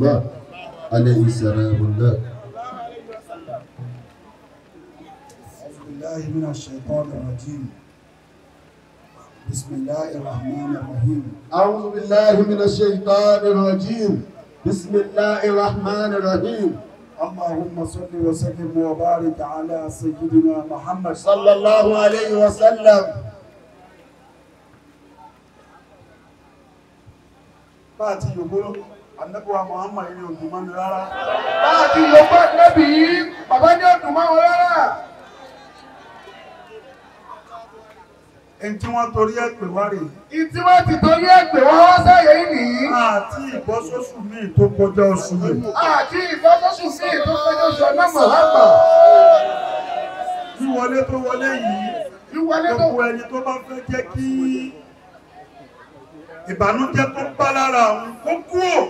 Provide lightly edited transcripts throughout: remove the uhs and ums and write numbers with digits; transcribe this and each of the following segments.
الله عليه السلام الله. أعوذ بالله من الشيطان الرجيم. بسم الله الرحمن الرحيم. أعوذ بالله من الشيطان الرجيم. بسم الله الرحمن الرحيم. اللهم صل وسلم وبارك على سيدنا محمد صلى الله عليه وسلم. Báàtì yògbó Ànábì Muhammad ní òdùn mọ́ mi rárá. Báàtì yògbó Ànábì yìí, bàbá ní òdùn mọ́ wọn rárá. Ẹni tí wọ́n torí ẹ̀ pè wá rèé. Ìtí wọ́n ti torí ẹ̀ pè wá wá sáyé nìyí. Àti ìbọ́sọ́sù míì tó kọjá oṣù rẹ̀. Àti ìbọ́sọ́sù míì tó kọjá oṣù ọ̀nà Muhammad. Wíwọlé tó wọlé yìí, Wíwọlé tó gbogbo ẹni tó bá fẹ́ jẹ́ kí ìbànújẹ́ tó bá lára àwọn kó kúrò.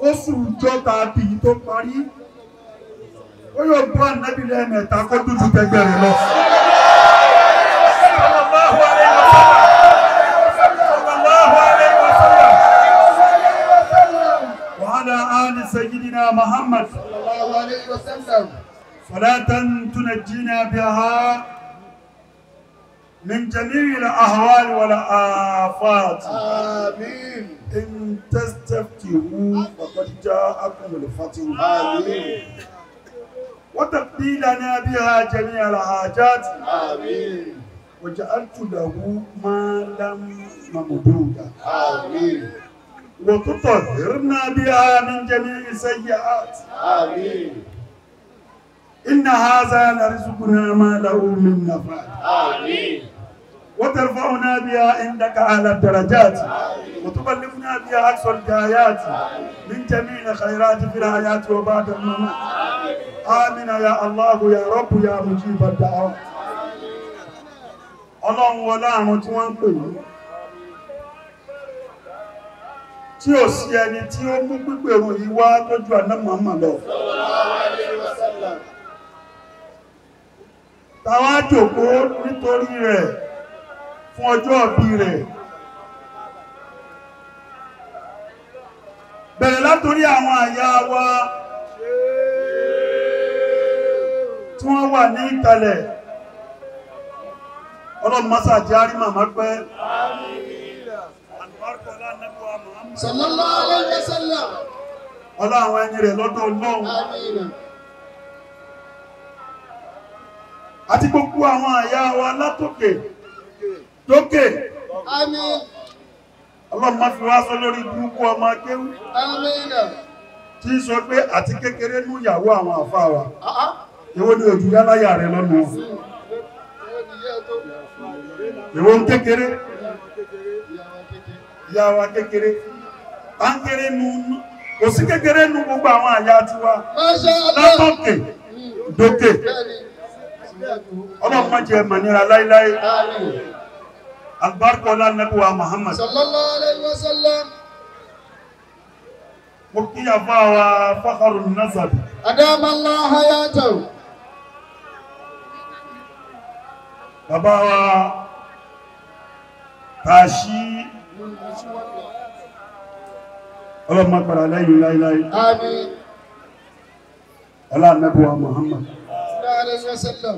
Oṣù ìjọba àbí tó parí. Ó yóò bọ́ Ànábì lẹ́ẹ̀mẹ́ta kó dúdú tẹgbẹ́ rẹ̀ lọ. Sallallahu alayhi wa sallam. Sallallahu alayhi wa sallam. Wa ala ali sayyidina Muhammad. Sallallahu alayhi wa sallam. Salatan tunajjina biha min jami'i al-ahwal wal afat. Amin. In tastaftihu faqad ja'akum al-fathu. Amin. Wa taqdi lana biha jami'a al-hajat. Amin. وجعلت له مالا ممدودا. آمين. وتطهرنا بها من جميع السيئات. آمين. إن هذا لرزقنا ما له من نفاد. آمين. وترفعنا بها عندك أعلى الدرجات. آمين. وتبلغنا بها أقصى الغايات. آمين. من جميع الخيرات في الحياة وبعد الممات. آمين. آمين يا الله يا رب يا مجيب الدعوات. Ọlọ́run wọlá àwọn tí wọ́n ń pè ní tí ò sí ẹni tí ó mú pípèrò yìí wá lójú àná Muhammad lọ. Táwa jókòó nítorí rẹ̀ fún ọjọ́ ìbí rẹ̀. Bẹ̀rẹ̀ látorí àwọn àyà wa tí wọ́n wà ní ìkàlẹ̀. Ọlọ́run mọ́sá jẹ́ àrí màmá pẹ́. Sallallahu alayhi wa sallam. Ọlá àwọn ẹni rẹ̀ lọ́dọ̀ Ọlọ́run. Àmín. Àti gbogbo àwọn àyà wa látòkè dókè. Àmín. Ọlọ́run má fi wá sọ lórí burúkú ọmọ akéwú. Àmín. Tí ń sọ pé àti kékeré nú ìyàwó àwọn àfáà wa. Èwo ni òjò yáláyà rẹ̀ lọ́nu wọn? Ìwọ ń kékeré, ìyá wa kékeré, à ń kéré nu, kò sí kékeré nu gbogbo àwọn àyà tiwa látòkè dókè. Ọlọ́run má jẹ́ mànira láíláí. Albarka ọlá Ànábì wa Muhammad. Sallallahu alayhi wa sallam. Mo kí àfa wa Fakhrun Nasabi. Adama Allah hayatahu. Bàbá wa Tàṣí Ọlọ́run má padà lẹ́yìn láíláí. Àmín. Ọlá Ànábì wa Muhammad. Sallallahu alayhi wa sallam.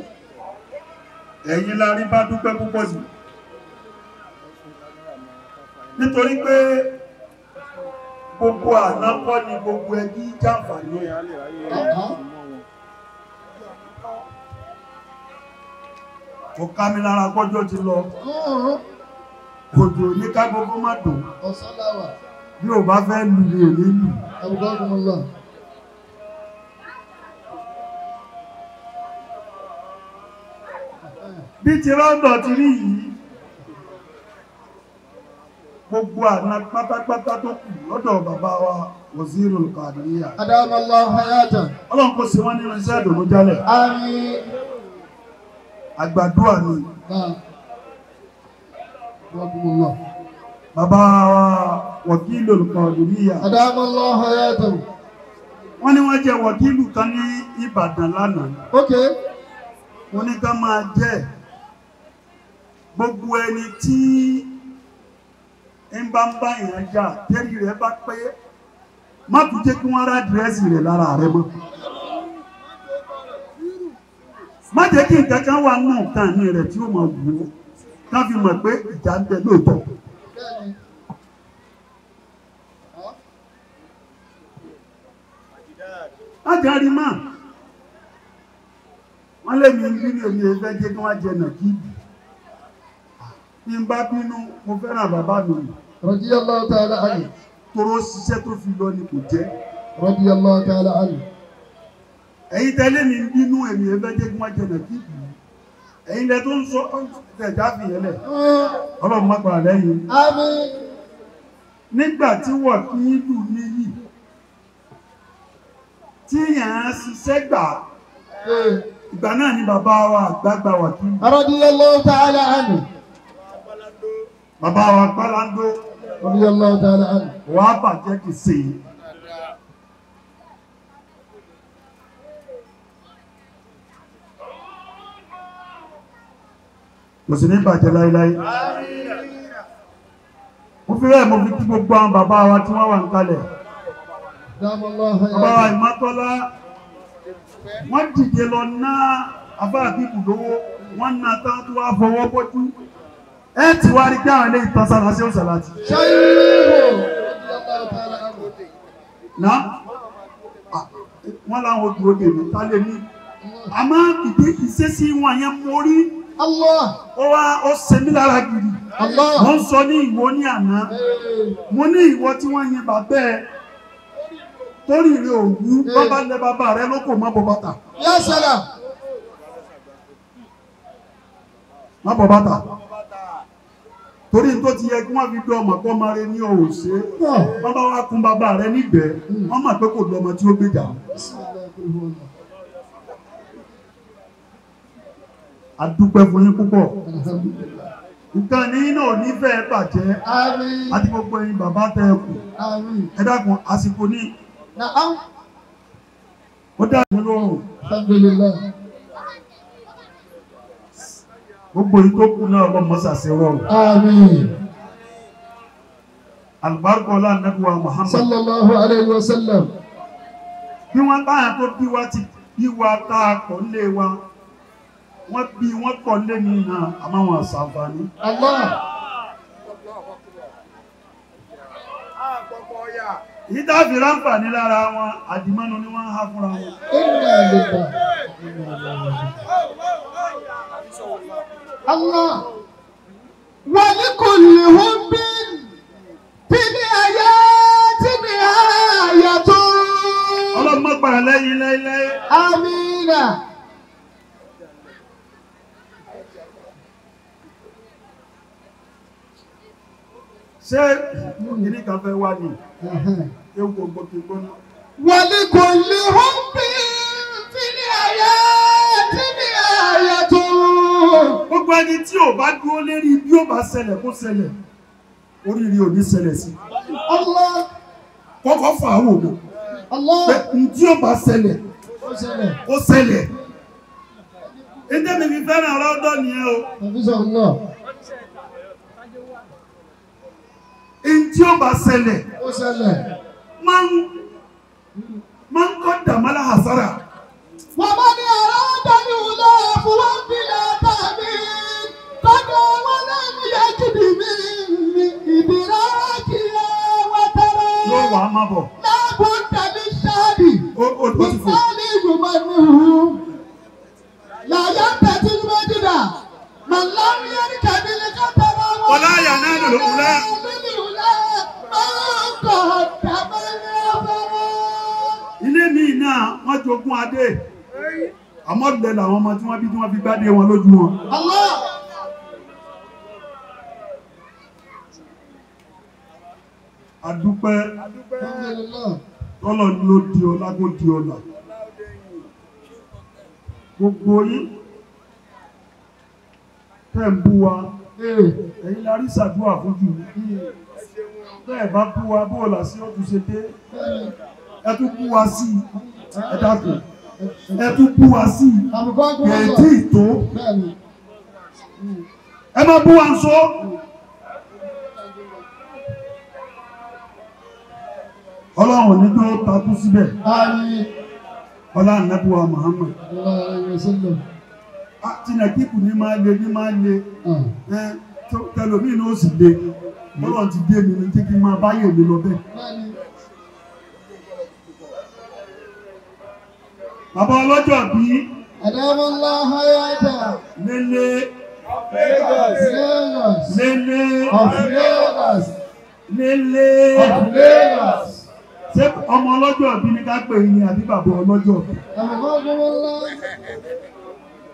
Ẹ̀yin la rí bá dúpẹ́ púpọ̀ jù. Nítorí pé gbogbo àná kọ́ ni gbogbo ẹbí jàǹfààní ẹ̀. Kò ká mi lára kọjọ́ ti lọ. Òjò ní ká gbogbo má dùn. Bí o bá fẹ́ lù ní òní lù. Bí ti ráńdọ̀ ti rí yìí, gbogbo àná pátápátá tó kù lọ́dọ̀ bàbá wa Wazirul Qadiriyya. Adama Allah hayata. Ọlọ́run kò sí wọ́n nínú iṣẹ́ ìdùnnú jálẹ̀. Àmín. Àgbàdua ni. Bàbá wa Wakilul Qadiriyya. Adama Allah hayata. Wọ́n ní wọ́n jẹ́ wàkílù kan ní Ìbàdàn lánàá. Okay. Wọ́n ní ká máa jẹ́ gbogbo ẹni tí Ń bá ń bá yẹn jà tẹ́lí rẹ̀ bá pé má tún jẹ́ kí wọ́n rá dírẹ́sì rẹ̀ lára rẹ̀ mọ́. Má jẹ́ kí nǹkan kan wà nù nǹkan ní rẹ̀ tí ó máa wù ú ká fi mọ̀ pé ìjà ń bẹ lóòótọ́. Má jẹ́ rí mọ́. Wọ́n lé mi bí ní èmi ẹ̀fẹ́ jẹ́ kí wọ́n jẹ nàkíìbì. Bí n bá bínú, mo fẹ́ràn bàbá mi. Radiyallahu ta'ala anhu. Toro ṣiṣẹ́ tó fi lọ ni kò jẹ́. Radiyallahu ta'ala anhu. Ẹ̀yin tẹ́lẹ̀ mi ń bínú èmi ẹ̀fẹ́ jẹ́ kí wọ́n jẹ nàkíìbì. Ẹ̀yin lẹ tó ń sọ ẹ̀já fi yẹn lẹ̀. Ọlọ́run má padà lẹ́yìn. Àmín. Nígbà tí wọ́n kí í lù níyì, tí yàn án ṣiṣẹ́ gbà, ìgbà náà ni bàbá wa àgbàgbà wà kí. Radiyallahu ta'ala anhu. Bàbá wa Gbálándó. Radiyallahu ta'ala anhu. Wàá bàjẹ́ kì í ṣe. Kò sì ní bàjẹ́ láíláí. Mo fi rẹ̀ mo fi kí gbogbo àwọn bàbá wa tí wọ́n wà ń kalẹ̀. Bàbá wa Ìmátọ́lá, wọ́n dìde lọ ná afárá bíbù lówó, wọ́n ná tán tó wá fọwọ́ bọ́jú. Ẹ ti wá rí pé àwọn ilé ìtàn sára sí òṣàlàtì. Náà, wọ́n láwọn odò òde mi tá lè ní. Àmọ́ ìdí ìṣesí wọn yẹn mo rí. Ó wá ó ṣe mí lára gidi. Wọ́n sọ ní ìwọ ní àná. Mo ní ìwọ tí wọ́n yin bàbá ẹ. Torí rẹ òwú, bàbá lẹ bàbá rẹ ló kò má bọ bàtà. Má bọ bàtà. Torí tó ti yẹ kí wọ́n fi dán ọmọ kọ́ máa rẹ ní òun ṣe. Bàbá wa kún bàbá rẹ nígbẹ̀ẹ́, wọ́n mọ̀ pé kò lọ́mọ tí ó gbèjà. A dúpẹ́ fún yín púpọ̀. Nǹkan ní náà ní fẹ́ bàjẹ́. Àti gbogbo ẹ̀yin bàbá tẹ ẹ kù. Ẹ dákun àsìkò ní. Ó dá mi lọ́rùn. Gbogbo yìí tó kù náà lọ́mọ ṣàṣẹ rọrùn. Àlùbáríkà ọlá Ànábì wa Muhammad. Sallallahu alayhi wa sallam. Bí wọ́n báyà tó bí wa ti bí wa tá a kọ̀ lé wa. Wọ́n bí wọ́n kọ̀ lé ní náà àmọ́ wọn ṣàǹfààní. Allah. Èyí tá a fi ráǹfààní lára wọn, àdìmọ́nu ni wọ́n ń há fúnra wọn. Allah. Wa likulli hubbin fil hayati nihayatun. Ọlọ́run má gbàrà lẹ́yìn láíláí. Amina. Ṣé ìní kan fẹ́ wá ní ewu gbogbo kí n gbóná. Wa likulli hubbin fil hayati nihayatun. Gbogbo ẹni tí ò bá dúró lérí bí ó bá ṣẹlẹ̀ kó ṣẹlẹ̀, oríire ò ní ṣẹlẹ̀ sí. Allah. Kọ́kọ́ fà á wò ó. Allah. Pé tí ó bá ṣẹlẹ̀ kó ṣẹlẹ̀. Ẹjẹ́ mi fi fẹ́ràn ọ̀rọ̀ ọ̀dọ́ nìyẹn o. Ntí ó bá ṣẹlẹ̀ máa ń kọ́ dàmálà hasara. Wọ́n bá ní ọ̀rọ̀ dání wúlò fún wọn bí lọ́tà mi. Tọ́jú wọn náà ní yẹ́kìdì mi ìdíra kí ẹ wá tẹ́lẹ̀. Yóò wà á má bọ̀. Láàbù tàbí sáàdì. Ó ti fò. Ìsáàlì ìgbìmọ̀ ni hù. Làyà tẹ̀sí ní méjìlá. Màláwí ẹni kàbí ní kátàrà wọn. Wọlá yà náà lò lókùnlá. Ilé mi náà wọ́n jogún adé. Àmọ́ lẹ làwọn ọmọ tí wọ́n bí tí wọ́n fi gbádé wọn lójú wọn. Allah. Adúpẹ́ tọ́lọ̀ ló di ọlá kó di ọlá. Gbogbo yín tẹ́ ń bú wa, ẹ̀yin la rí ṣàdúrà fojú. Bẹ́ẹ̀ bá bú wa bóòlà sí ọ̀tún ṣe dé. Ẹ tún bú wa sí i, ẹ dákun. Ẹ tún bú wa sí i, kẹ̀ẹ́tì tó. Ẹ má bú wa ń sọ. Ọlọ́run ní tó takú síbẹ̀. Ọlá ànábùwà Muhammad. Tí nàkíkù ní máa le ní máa le tẹlomi ní ó sì le. Ọlọ́run ti dé mi ní kí n máa báyè mi lọ bẹ́ẹ̀. Bàbá ọlọ́jọ́ bí. Lélé. Lélé. Lélé. Ṣé ọmọ ọlọ́jọ́ bí ní ká pè ní àbí bàbá ọlọ́jọ́ bí?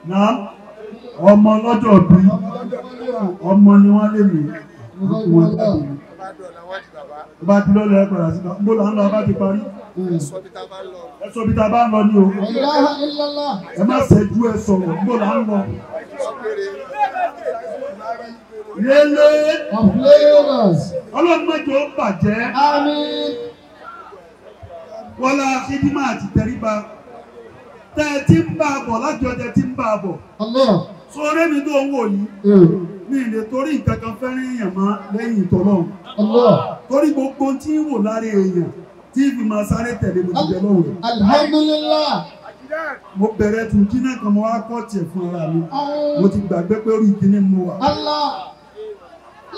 Náà ọmọ ọlọ́jọ́ bí ọmọ ni wọ́n lè mí. Bá ti lọ́lọ́ ẹ padà síta, mo là ń lọ bá ti parí. Ẹ sọ bí ta bá ń lọ ní o. Ẹ má ṣẹ́jú ẹ sọ̀rọ̀, mo là ń lọ. Lélé. Ọlọ́run mẹ́jọ bàjẹ́. Wọ́lá Ṣídímà àti Tẹríba. Tẹ́ ẹ ti ń bá a bọ̀ láti ọjọ́ tí ń bá a bọ̀. Sọ̀rọ̀ mi tó ń wò yìí. Mi lè torí nǹkan kan fẹ́ràn èèyàn mọ́ lẹ́yìn ìtọ́lọ́run. Torí gbogbo tí ń wò lára èèyàn tí fi máa sáré tẹ̀lé mo ti bẹ̀ lọ́wọ́ rẹ̀. Alhamdulillah. Mo bẹ̀rẹ̀ tún jí náà kan mo wá kọ́ tiẹ̀ fún ara mi. Mo ti gbàgbé pé orí ìkíní mo wà. Allah.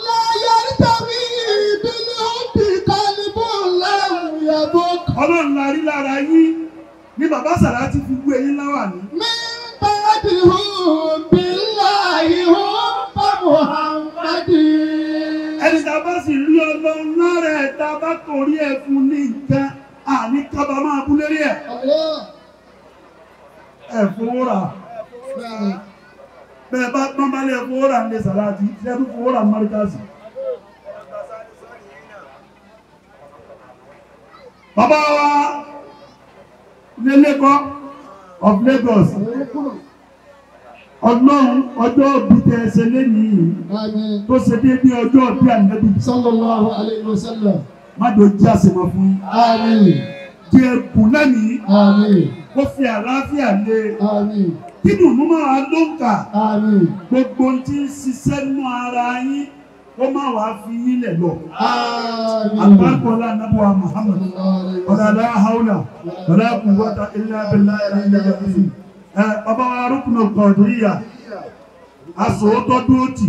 Láyé tàbí ìbílẹ̀ òbí kálíbù láwùn yàgò. Ọlọ́run la rí lára yín ní bàbá Sàlá ti fi gbé yín láwà ní. Mi bá di hùn bí láyé hùn bá Muhammadi. Ẹni tá a bá sì rí Ọlọ́run lára ẹ̀ tá a bá torí ẹ̀ fún ní nǹkan àní kábà máa bú lérí ẹ̀. Ẹ fowó rà. Bẹ́ẹ̀ bá pọ́n bá lé fowó rà ní Sàláàtì, ṣé tún fowó rà Mọ́ríkàsì. Bàbá wa lélẹ́kọ́ of Lagos. Ọlọ́run ọjọ́ òbí tẹ ẹsẹ̀ lẹ́yìn tó ṣe déédé ọjọ́ òbí Ànábì. Sallallahu alayhi wa sallam. Má jò jí àṣemọ fún yín. Àmín. Jẹ ẹkùn lẹ́mìí. Àmín. Kó fi àlàáfíà lé. Àmín. Kídùn mú máa ló ń kà. Àmín. Gbogbo tí ń ṣiṣẹ́ nú ara yín kó má wàá fi yín lẹ̀ lọ. Àmín. Àbákọ́lá Nàbúwà Muhammad. Ọ̀là la hawla wala quwwata illa billahi al-aliyyil azim. Bàbá wa Rúkúnù Kọ̀dìríyà aṣòótọ́ dúró tì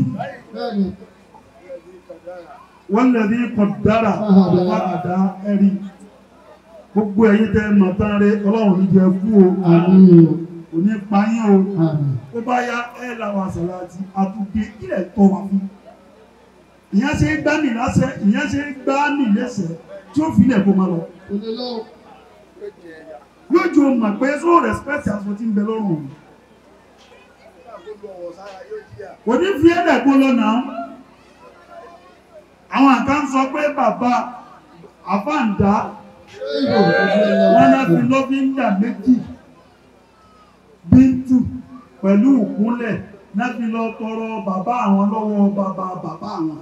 wọ́n lè rí kọ̀dára àdá ẹ̀rí gbogbo ẹ̀yin tẹ́ mọ̀ tán rẹ Ọlọ́run ní jẹ́ kú o kò ní payín o ó bá yá ẹ̀ làwọn àṣàlàtì àtúndé kílẹ̀ tọ́ wa fún ìyẹn ṣe é gbá mi lásẹ̀ ìyẹn ṣe é gbá mi lẹ́sẹ̀ tí ó fi ilẹ̀ kó máa lọ. Yóò jù mọ̀ pé so respect aṣọ tí ń bẹ lọ́rùn òun. Kò ní fi ẹ̀dẹ̀ kó lọ́nà. Àwọn àká ń sọ pé bàbá àfáǹdá wọn náà fi lọ́fíńdà méjì bíntù pẹ̀lú ìkúnlẹ̀ náà fi lọ tọrọ bàbá àwọn lọ́wọ́ bàbá bàbá àwọn.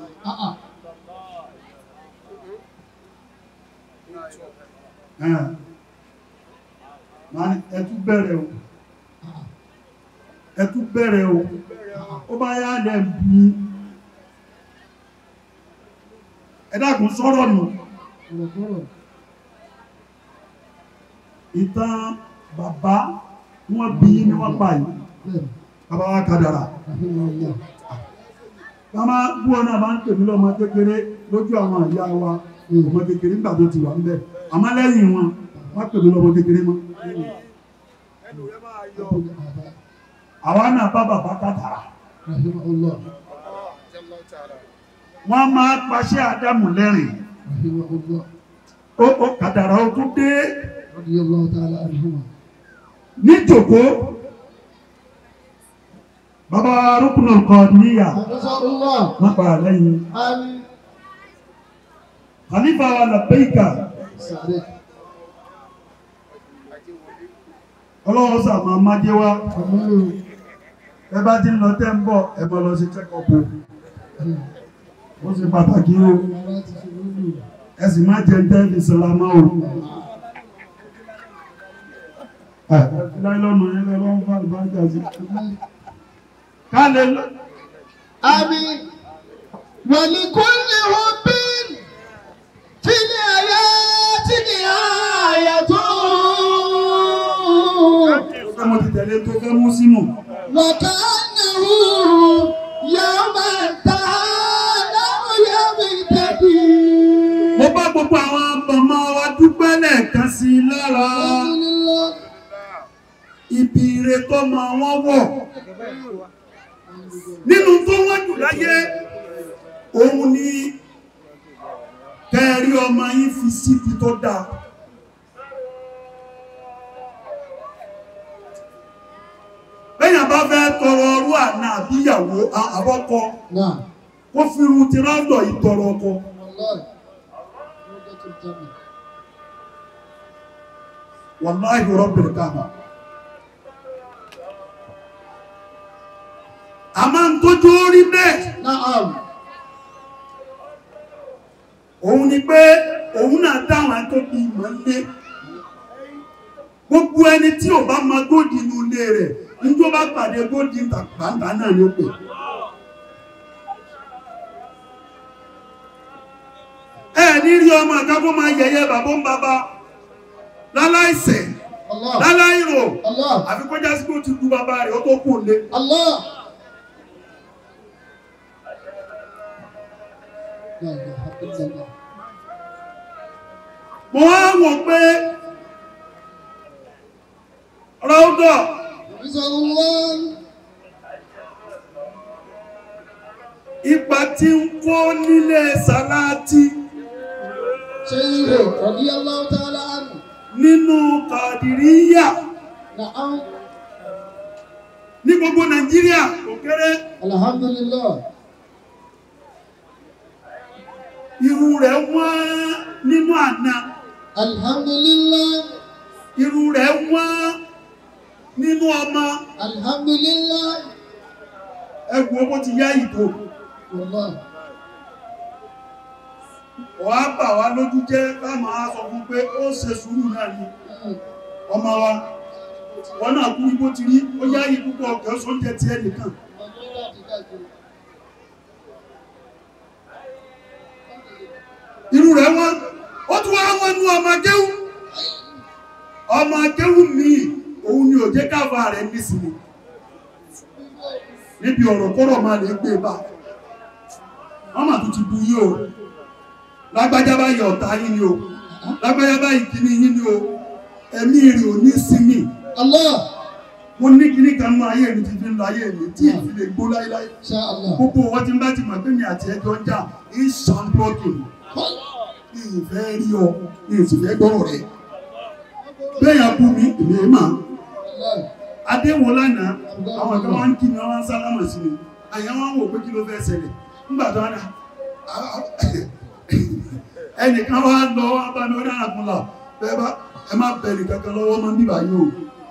Ẹ tún bẹ̀rẹ̀ o, ẹ tún bẹ̀rẹ̀ o, ó bá yá lẹ̀ bí ẹ dákun sọ̀rọ̀ nù. Ìtàn bàbá wọn bí ní wọ́n pa yìí, bàbá wa kàdàrà. Bàbá búọ̀ náà bá ń tèmi lọ́mọ kékeré lójú àwọn ìyá wa, ọmọ kékeré nígbà tó ti wà ń bẹ̀. Àmọ́ lẹ́yìn wọn, wọ́n pè mí lọ́mọ kékeré mọ́. Àwa náà bá bàbá kàdàrà. Wọ́n máa paṣẹ Ádámù lẹ́rìn. Ó kàdàrà ó tún dé. Ní jòkó, bàbá Rúkúnù Kọ̀dìríyà, wọ́n padà lẹ́yìn. Khalifa wa Labbaika. Ọlọ́run sàmà májé wá. Ẹ bá ti ń lọ tẹ́ ń bọ̀, ẹ máa lọ sí check-up o. Ó ṣe pàtàkì o. Ẹ sì má jẹ tẹ́ fi sanra mọ́ o. Ẹ fi láìlọ́nù yẹn lọ́wọ́ fún àlùbáríkà sí. Ká lè lọ. Àmín. Wàlíkúnlé hubin fil hayati mo ti tẹ̀lé tó fẹ́ mú sínú. وكأنه يوم انتهى لم يبتدي. Mo bá gbogbo àwọn màmá wa dúpẹ́ lẹ́ẹ̀kan sí i lára ibi ire tó máa wọ́n wọ̀. Nínú tó wọ́n jù láyé, òun ni kẹ́ẹ̀rí ọmọ yín fi síbi tó dáa. Bẹ́yàn bá fẹ́ tọrọ ọrú àna àbíyàwó àbọ́kọ, kó fi irun ti ráńdọ̀ yìí tọrọ ọkọ. Wàláhì Rabbil Kaaba. A máa ń tójú orí bẹ́ẹ̀. Òun ni pé òun náà dáwọn tó bí ìmọ̀ lé. Gbogbo ẹni tí ò bá máa góòdì inú ilé rẹ̀, ní tó bá pàdé góòdì bàbá náà ni ó pè. Ẹ ní rí ọmọ àga kó máa yẹ̀yẹ́ bàbá ń bàbá láláìsẹ̀, láláìrò, àfi kó jásí pé ó ti du bàbá rẹ̀ ó tó kù lé. Mo wá wò pé Ráúdọ̀ ipa tí ń kó nílé Sàláàtì nínú Kàdìríyà ní gbogbo Nàìjíríà kò kéré. Alhamdulillah. Irú rẹ̀ wọ́n nínú àná. Alhamdulillah. Irú rẹ̀ wọ́n nínú ọmọ. Alhamdulillah. Ẹgbùn owó ti yá ìdò. Wà á bà wá lójú jẹ́ ká máa sọ fún pé ó ṣe sùúrù náà ni ọmọ wa. Wọ́n náà kú ibó ti rí, ó yá yìí púpọ̀ ọ̀kẹ́ sóúnjẹ ti ẹnìkan. Irú rẹ̀ wọ́n, ó tún wá wọ́n nú ọmọ kéwú. Ọmọ kéwú mi, òun ni ò jẹ́ káfà rẹ̀ nísìnyí. Níbi ọ̀rọ̀ kọ́rọ̀ máa lè gbé bá. Wọ́n mà tún ti bu yí o. Lágbájá báyìí ọ̀tá yín ni o. Lágbájá báyìí kíní yín ni o. Ẹ̀mí rẹ̀ ò ní sinmi. Allah. Mo ní kíní kan nú ayé mi ti fi ń lọ ayé mi tí ìfi lè gbó láíláí. Gbogbo wọn ti ń bá ti mọ̀ pé mi àti ẹjọ́ ń jà ń ṣàn blọ́ọ̀kì. Ìfẹ́ rí ọ, ìsìfẹ́ gbọ́rọ̀ rẹ̀. Bẹ́yàn bú mi, èmi máa. Adéwò lánàá, àwọn kan wá ń kí mi, wọ́n wá ń sálámà sí mi. Àyà wọn wò pé kí ló fẹ́ ṣẹlẹ̀. Nígbà tó wá ní ẹnìkan wá lọ wá bá mi orí àkúnlà. Bẹ́ẹ̀ bá ẹ má bẹ nìkan kan lọ́wọ́ máa ń bíbà yìí o.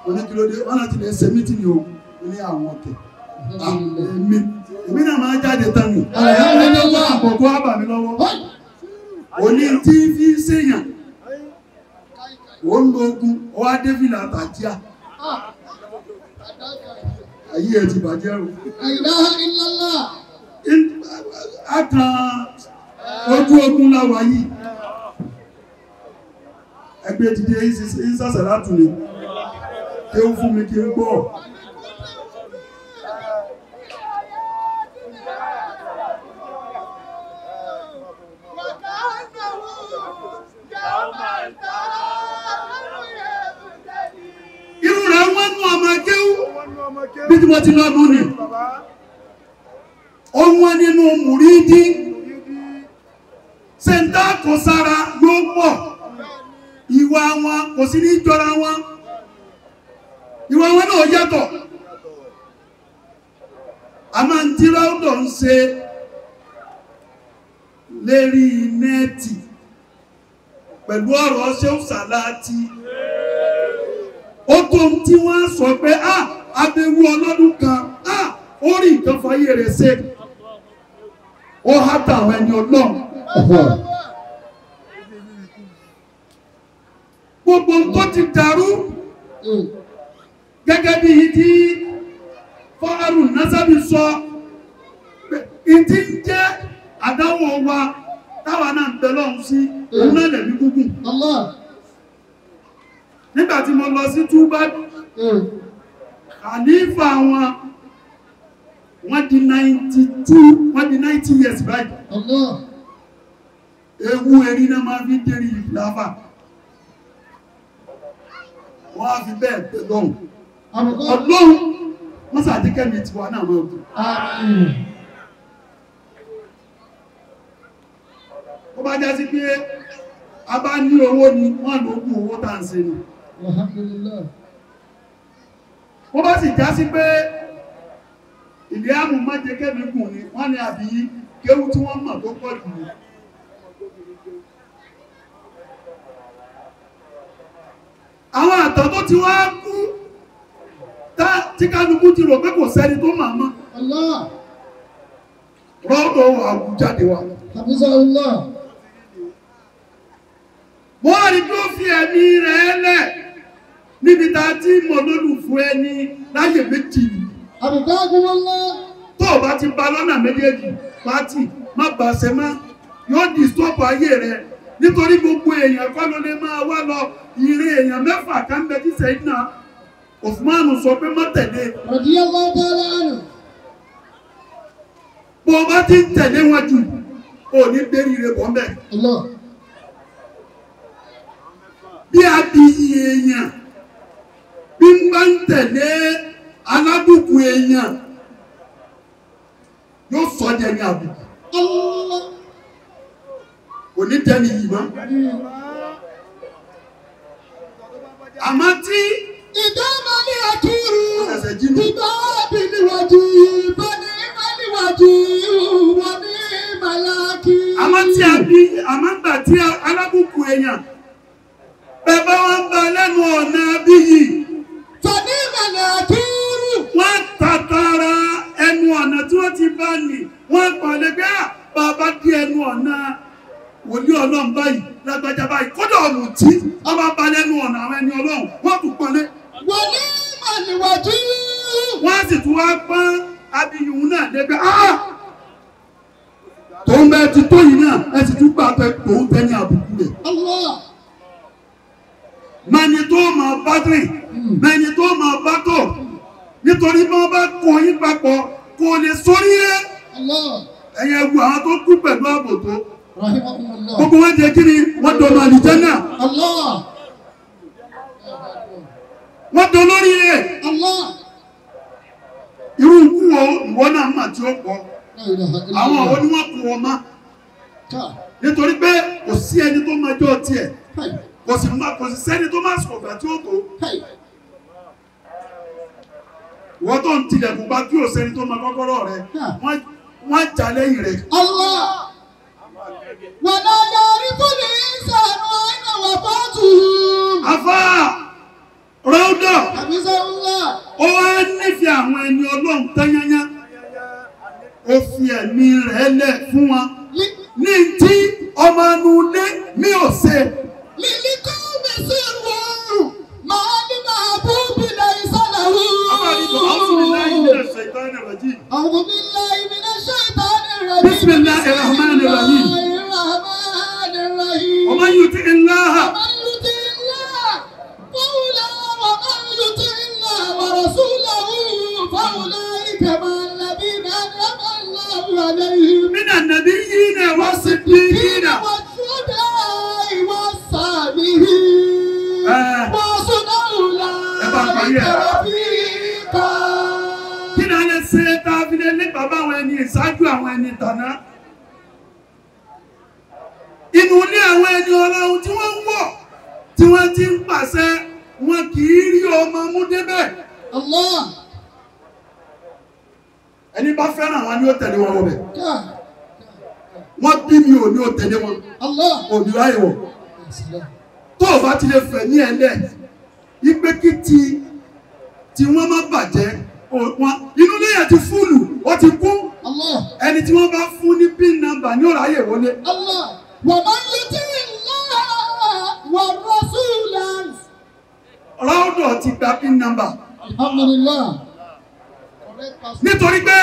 Mo ní kí ló dé, wọ́n láti lè ṣe mítìnì o. Mo ní àwọn ọ̀tẹ̀. Èmi náà máa jáde tán ni. Ẹni àkọ́kọ́ á bà mí lọ́wọ́. Òní tí fi ń ṣèyàn, ó ń lo ogun, ó wá dé fìlà àtàjíà. Ayé ẹ ti bàjẹ́ o. La ilaha illallah. A kan ojú ogun láwa yìí. Ẹgbẹ́ ti dé ìsàsà látùlé. Kí ó fún mi kí n gbọ́. Irú rẹ̀ wọ́n nú ọmọ kéwú bí tí mo ti lọ mú ni. Ó wọ́n nínú mùrídí. Ṣèǹtà kò sára yóò pọ̀. Ìwà wọn kò sí ní jọra wọn. Ìwà wọn náà yàtọ̀. A máa ń tí Ráúdọ̀ ń ṣe lérí nẹ́ẹ̀tì pẹ̀lú ọ̀rọ̀ Ṣéhù Sàláàtì. Ó tó ń tí wọ́n sọ pé á abẹ́wú ọlọ́dún kan á ó rí nǹkan fayé rẹ̀ ṣe. Ó há tàwọn ẹni Ọlọ́run. Gbogbo tó ti dàrú gẹ́gẹ́ bí ìdí fọ́ọ̀rù násábì sọ ìdí ń jẹ́ àdáwọ̀ wa táwa náà ń bẹ lọ́hùn sí òun náà lẹ̀mí gúngùn. Nígbà tí mo lọ sí túbá Khalifa wọn wọ́n di 92, wọ́n di 90 years báyìí. Ewu erin náà máa fi dérí ìlàfà. Wọ́n á fi bẹ́ẹ̀ bẹ́ẹ̀ lọ́hùn. Ọlọ́hun wọ́n sàdíkẹ́mi tiwa náà máa kú. Ó bá já sí pé a bá ní owó ni wọ́n ló kú owó tá ń ṣe ni. Ó bá sì já sí pé ìlé àmù má jẹ́ kẹ́mi gùn ni wọ́n ní àbí kéwú tí wọ́n mọ̀ tó pọ̀ jù ní. Àwọn àtọ̀ tó ti wá kú tí kálukú ti rò pé kò sẹ́ni tó màá mọ́. Rọ́ọ̀dọ̀ àwùjáde wa. Wọ́n rí bí ó fi ẹ̀mí rẹ̀ lẹ̀ níbi tá a ti mọ̀ lólùfún ẹni láyè méjì ni. Tó o bá ti ba lọ́nà méjèèjì pátì má bà ṣe má yóò disturb ayé rẹ nítorí gbogbo èèyàn kọ́ ló lè máa wá lọ ìrè èèyàn mẹ́fà kan bẹ tí Sayyidina Usmanu sọ pé má tẹ̀lé. Bó o bá ti ń tẹ̀lé wọn jù ò ní gbérí rẹ bọ́ mbẹ́. Bí a bí èèyàn bí n bá ń tẹ̀lé alábùkù èèyàn yóò sọ jẹ ní àbùkù. Kò ní tẹ́ni yìí mọ́. Àmọ́ tí ìdámọ́ ní àkírù ìbá bí níwájú ìbá ní níwájú wọ́n ní màláàkì. Àmọ́ tí a bí àmọ́ gbà tí alábùkù èèyàn bẹ́ẹ̀ wọ́n bá lẹ́nu ọ̀nà bí yìí. Tọ́ní màláàkì. Wọ́n tàtàrà ẹnu ọ̀nà tí wọ́n ti bá nì wọ́n pàlẹ́ pé bàbá dí ẹnu ọ̀nà wòlíì ọlọ́run báyìí lágbájá báyìí kódà ọ̀mùtí wọ́n bá ba lẹ́nu ọ̀nà àwọn ẹni ọlọ́run wọ́n tún pọ́nlé. Wòlíì màlúwàjú. Wọ́n sì tún wá pọ́n abiyùn náà lẹ́gbẹ́ áá tòun bẹ́ẹ̀ ti tó yìí náà ẹ sì tún gbà pé tòun tẹ́ ní àbùkù rẹ̀. Mẹ́ni tó máa bá rìn mẹ́ni tó máa bá tò nítorí bí wọ́n bá kó yín papọ̀ kò lè sórí rẹ̀. Ẹ̀yẹ wu àwọn tó kú pẹ̀lú ààbò tó. Gbogbo wọn jẹ kí ni wọ́n dọ̀nà àlùjánnà. Wọ́n dọ̀ lórí rẹ̀. Irú ikú wo ìwọ náà mà tí ó pọ̀. Àwọn àwọn ni wọ́n kú wọn mọ́. Nítorí pé kò sí ẹni tó máa jọ tiẹ̀. Kò sì sẹ́ni tó máa sọ̀gbà tí ó tó. Ìwọ tó ń tilẹ̀kùn bá tí ò sẹ́ni tó máa kọ́kọ́rọ́ rẹ̀. Wọ́n jà lẹ́yìn rẹ̀. Wàlá yàrí fúnni ìsànù àìnà wà fàtù. Àfà Rọ́dọ̀. Ó wá nífẹ̀ẹ́ àwọn ẹni ọlọ́run tányányá. Ó fi ẹ̀mí rẹ̀ lẹ̀ fún wọn. Ní tí ọmọ inú ilé mi ò ṣe. Lílí kọ́ mi sí wò máa ní máa bú bílẹ̀ ìsànà wù. A'udhu billahi minash shaitanir rajim. Bismillahir rahmanir rahim. ومن يطع الله ومن يطع الله قولا ومن يطع الله ورسوله فأولئك مع الذين أنعم الله عليهم من النبيين والصديقين والشهداء والصالحين وحسن أولئك رفيقا. Kí ni a lè ṣe tá a fi lè lé bàbá àwọn ẹni ìṣáájú àwọn ẹni tàná? Inú ilé àwọn ẹni ọlọ́run tí wọ́n ń wọ̀ tí wọ́n ti ń pàṣẹ wọn kì í rí ọmọ mú débẹ̀. Ẹni bá fẹ́ràn wọn ni ó tẹ̀lé wọn wọbẹ̀. Wọ́n bí mi ò ní ó tẹ̀lé wọn. Òbí ráyè wọ̀. Tó o bá ti lè fẹ̀ ní ẹlẹ́ ipe kí ti wọ́n má bàjẹ́ inú ilé yẹn ti fúlù ó ti kún. Ẹni tí wọ́n bá fún ní pin number ní ó ráyè wọlé. ومن يطع الله والرسول. Rọ́ọ̀dọ̀ ti gba pin number. Alhamdulillah. Nítorí pé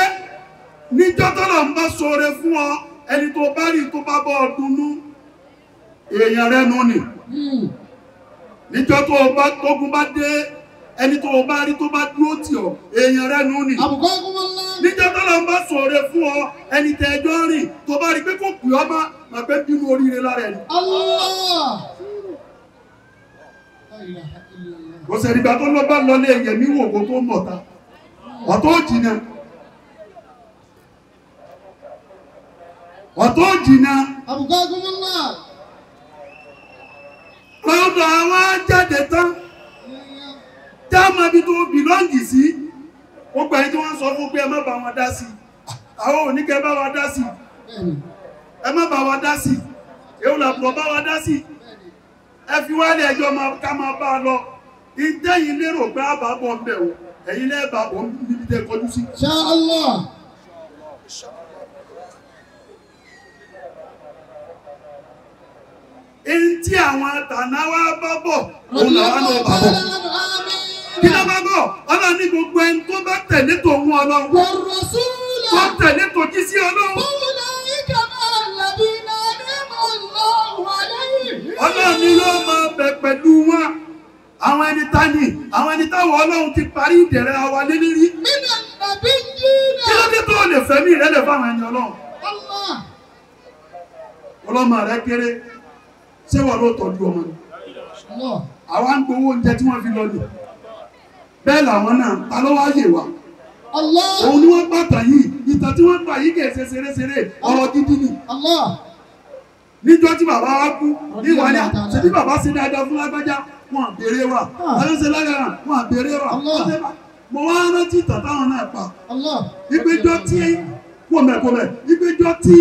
níjọ́ tọ́lọ̀ ń bá ṣoore fún ọ ẹni tó bá rí tó bá bọ́ ọ dunnú èèyàn rẹ nù ni. Níjọ́ tó bá tógun bá dé Ẹni tó o bá rí tó bá dúró tì ọ́, èèyàn rẹ nù ní. Níjọ́ tó lọ ń bá sọ̀rọ̀ fún ọ, ẹni tẹ ẹjọ́ rìn tó bá rí pé kò pè ọ́ má mà pé bínú oríire lára ẹni. Kò sẹ̀dìgbà tó lọ bá lọlé ẹ̀yẹ̀mí wò kó tó mọ̀ ta. Ọ̀tọ̀ jìnnà. Ọ̀tọ̀ jìnnà. Lọ́dọ̀ àwọn jáde tán. Jáàmù ibi tó bìlọ́ǹgì sí. Ó gbà yín tí wọ́n sọ fún pé ẹ má bá wọn dá sí. Àwọn ò ní kẹ́ bá wa dá sí. Ẹ má bá wa dá sí. Èwo làbùrọ̀ bá wa dá sí. Ẹ fi wálé ẹjọ́ ká máa bá a lọ. Ìtẹ́yìn lérò pé àbá bọ̀ ń bẹ̀ o. Ẹ̀yin lẹ́ẹ̀bà bọ̀ níbi tẹ́ kọjú sí. Insha Allah. Ẹni tí àwọn àtànáwá bá bọ̀, òun làwọn náà bá bọ̀. Kí ló bá bọ̀? Ọlọ́run ní gbogbo ẹni tó bá tẹ̀lé tòun Ọlọ́run. Tó tẹ̀lé tòjí sí Ọlọ́run. Ọlọ́run ní yóò máa bẹ̀ pẹ̀lú wọn. Àwọn ẹni tani, àwọn ẹni táwọn Ọlọ́run ti parí ìdẹ̀rẹ̀ wa lé lérí. Kí ló dé tó lè fẹ̀mí rẹ̀ lè fáwọn ẹni Ọlọ́run? Ọlọ́mọ rẹ̀ kéré, ṣé wọ́n ló tọ́jú ọmọ ni? Àwa ń gbowó oúnjẹ tí wọ́n fi lọ lò. Bẹ́ẹ̀ làwọn náà, ta ló wá yè wá? Òun ni wọ́n gbàtà yìí, ìtàn tí wọ́n gbà yìí kì í ṣe ṣeréṣeré, ọ̀rọ̀ gidi ni. Níjọ́ tí bàbá wa kú, ìwà ni ṣe bí bàbá ṣe dáadáa fún lágbájá, wọn à béèrè wa. Àwọn ṣe lágbára, wọn à béèrè wa. Mo wá rántí ìtàn táwọn náà pa. Ìgbẹ́jọ́ tí kòmẹ̀kòmẹ̀, ìgbẹ́jọ́ tí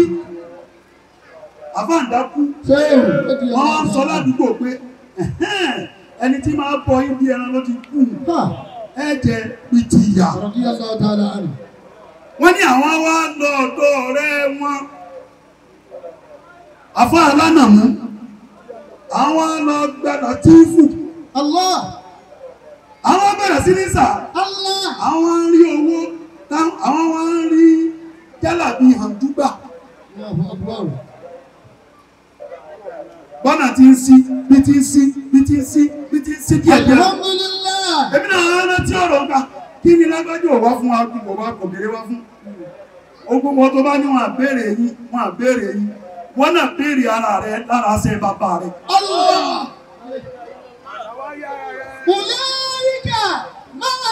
àfáàndá kú, wọ́n wá ń sọ ládùúgbò pé ẹni tí máa bọ ibi ẹran ló ti kú, ẹ jẹ ìjìyà. Wọ́n ní àwọn wá lọ ọ̀dọ̀ ọ̀rẹ́ wọn. Àfáà alánàmú, àwọn lọ gbàdá tífù. Àwọn bẹ̀rẹ̀ sí ní sà. Àwọn ń rí owó, àwọn wá ń rí jálàbí hàndúgbà. Bọ́nà tí ń sí, bí tí ń sí, bí tí ń sí, bí tí ń sí díẹ̀ díẹ̀. Èmi náà rántí ọ̀rọ̀ nǹkan. Kí ni lágbájú ò wá fún wa kí kò wá kò béèrè wá fún? Ogun wọn tó bá ní wọn àbéèrè yín, wọn àbéèrè yín. Wọ́n náà béèrè ara rẹ̀ lára ṣe bàbá rẹ̀.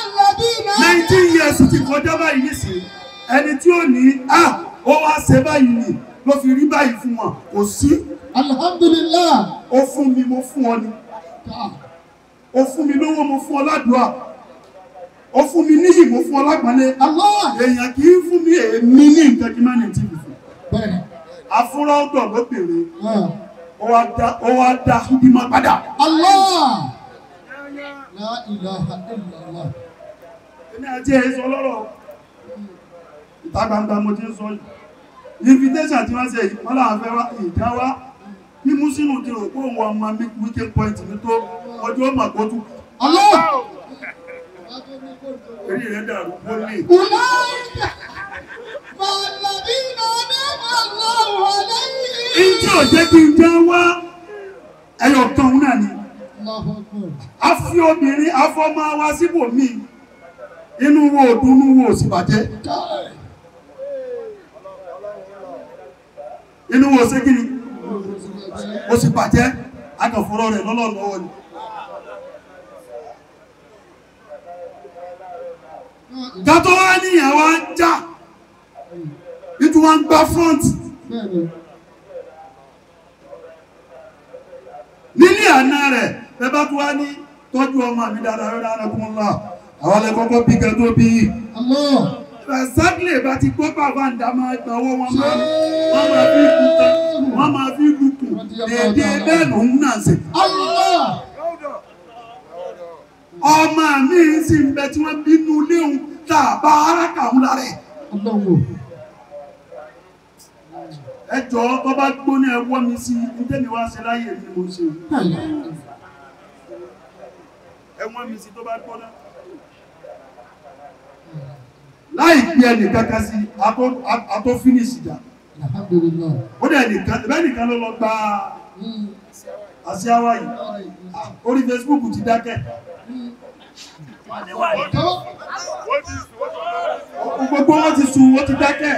19 years ti kọjá báyìí nísìnyí. Ẹni tí ó ní à ó wá ṣe báyìí ni ló fi rí báyìí fún wọn kò sí. Alhamdulillah. Ó fún mi mo fún ọ ni. Ó fún mi lówó mo fún ọ ládùúà. Ó fún mi níyì mo fún ọ lágbọ̀nlé. Èèyàn kì í fún mi èmi ní nǹkan kí má ní tí mi fún. Afúnra ọ̀dọ̀ ló bèrè. Ó wá dá bímọ padà. Allah. La ilaha illallah. Èmi àti ẹ̀ sọ lọ́rọ̀. Ìta gbangba mo ti ń sọ yìí. Invitation tí wọ́n ṣe yìí, wọ́n láwọn fẹ́ wá ìjà wá. Bí Músínù ti rò pé òun ọmọ mi weekend point mi tó ọjọ́ ọmọ kó tún. Allah. Eré rẹ̀ dàrú kó lè. Ìjọ jẹ́ kí n jẹ́ wá ẹyọ kan náà ni. A fi obìnrin afọ́mọ wa síbòmí. Inú wo dùn, inú wo sì bàjẹ́. Inú wo ṣe kí ni? Ó sì bàjẹ́. Akànfọ́rọ́ rẹ̀ lọ́lọ́lọ́wọ́ ni. Gàtọ́ wá níyàn wá ń já. Ìtú wá ń gbá front. Nílé àná rẹ̀, bẹ́ẹ̀ bá tún wá ní tọ́jú ọmọ mi dáadáa rẹ̀ dáadáa kún ńlá. Àwọn alẹ́kọ́kọ́ bí kẹ́ tó bí yìí. Exactly bá ti gbọ́ bàbá ń dá máa gba owó wọn máa fi lù tán, wọ́n máa fi lù kù. Èdè bẹ́ẹ̀ lòun náà ṣe. Ọmọ mi sì ń bẹ tí wọ́n bínú léwu tá a bá ara kà ń lára ẹ̀. Ẹ jọ̀ọ́ tó bá gbóná ẹ wọ́ mi sí i, ntẹ́mi wá ṣe láyé mi mo ṣe. Ẹ wọ́n mi sí tó bá gbóná. Láì pé ẹnì kankan sí a tó finish ìjà. Ó dẹ̀ nìkan bẹ́ẹ̀ nìkan ló lọ gba Àṣìáwá yìí orí Facebook ti dákẹ́. Gbogbo wọn ti sùn, wọ́n ti dákẹ́,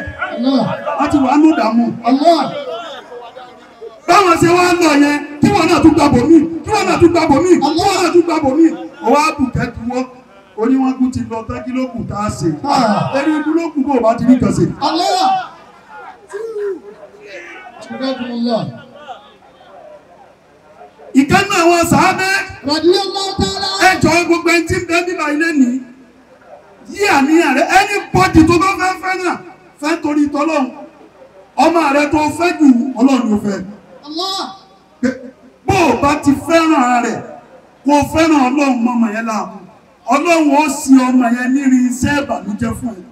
wọ́n ti wà nù dààmú. Báwọn ṣe wá ń lọ yẹn, kí wọn náà tún gbà bò mí, kí wọn náà tún gbà bò mí, kí wọn náà tún gbà bò mí. Ọwọ́ àbùkẹ́ tu wọ́n, oníwọ̀n kú ti lọ tán, kí ló kù tá a ṣe? Ẹni ikú ló kù bó o bá ti rí kan ṣe. Ìkànnì àwọn sàábẹ́ ẹjọ́ gbogbo ẹni tí ń bẹ nígbà ilé ní yí àníyàn rẹ, ẹni bọ́dì tó bá fẹ́ fẹ́ náà fẹ́ torí tọ́lọ́hún, ọmọ rẹ tó fẹ́ jù Ọlọ́run ló fẹ́. Bó o bá ti fẹ́ràn rẹ̀ kó o fẹ́ràn Ọlọ́run mọ́mọ yẹn la, Ọlọ́run ó sì ọmọ yẹn nírí iṣẹ́ ìbànújẹ́ fún ẹ.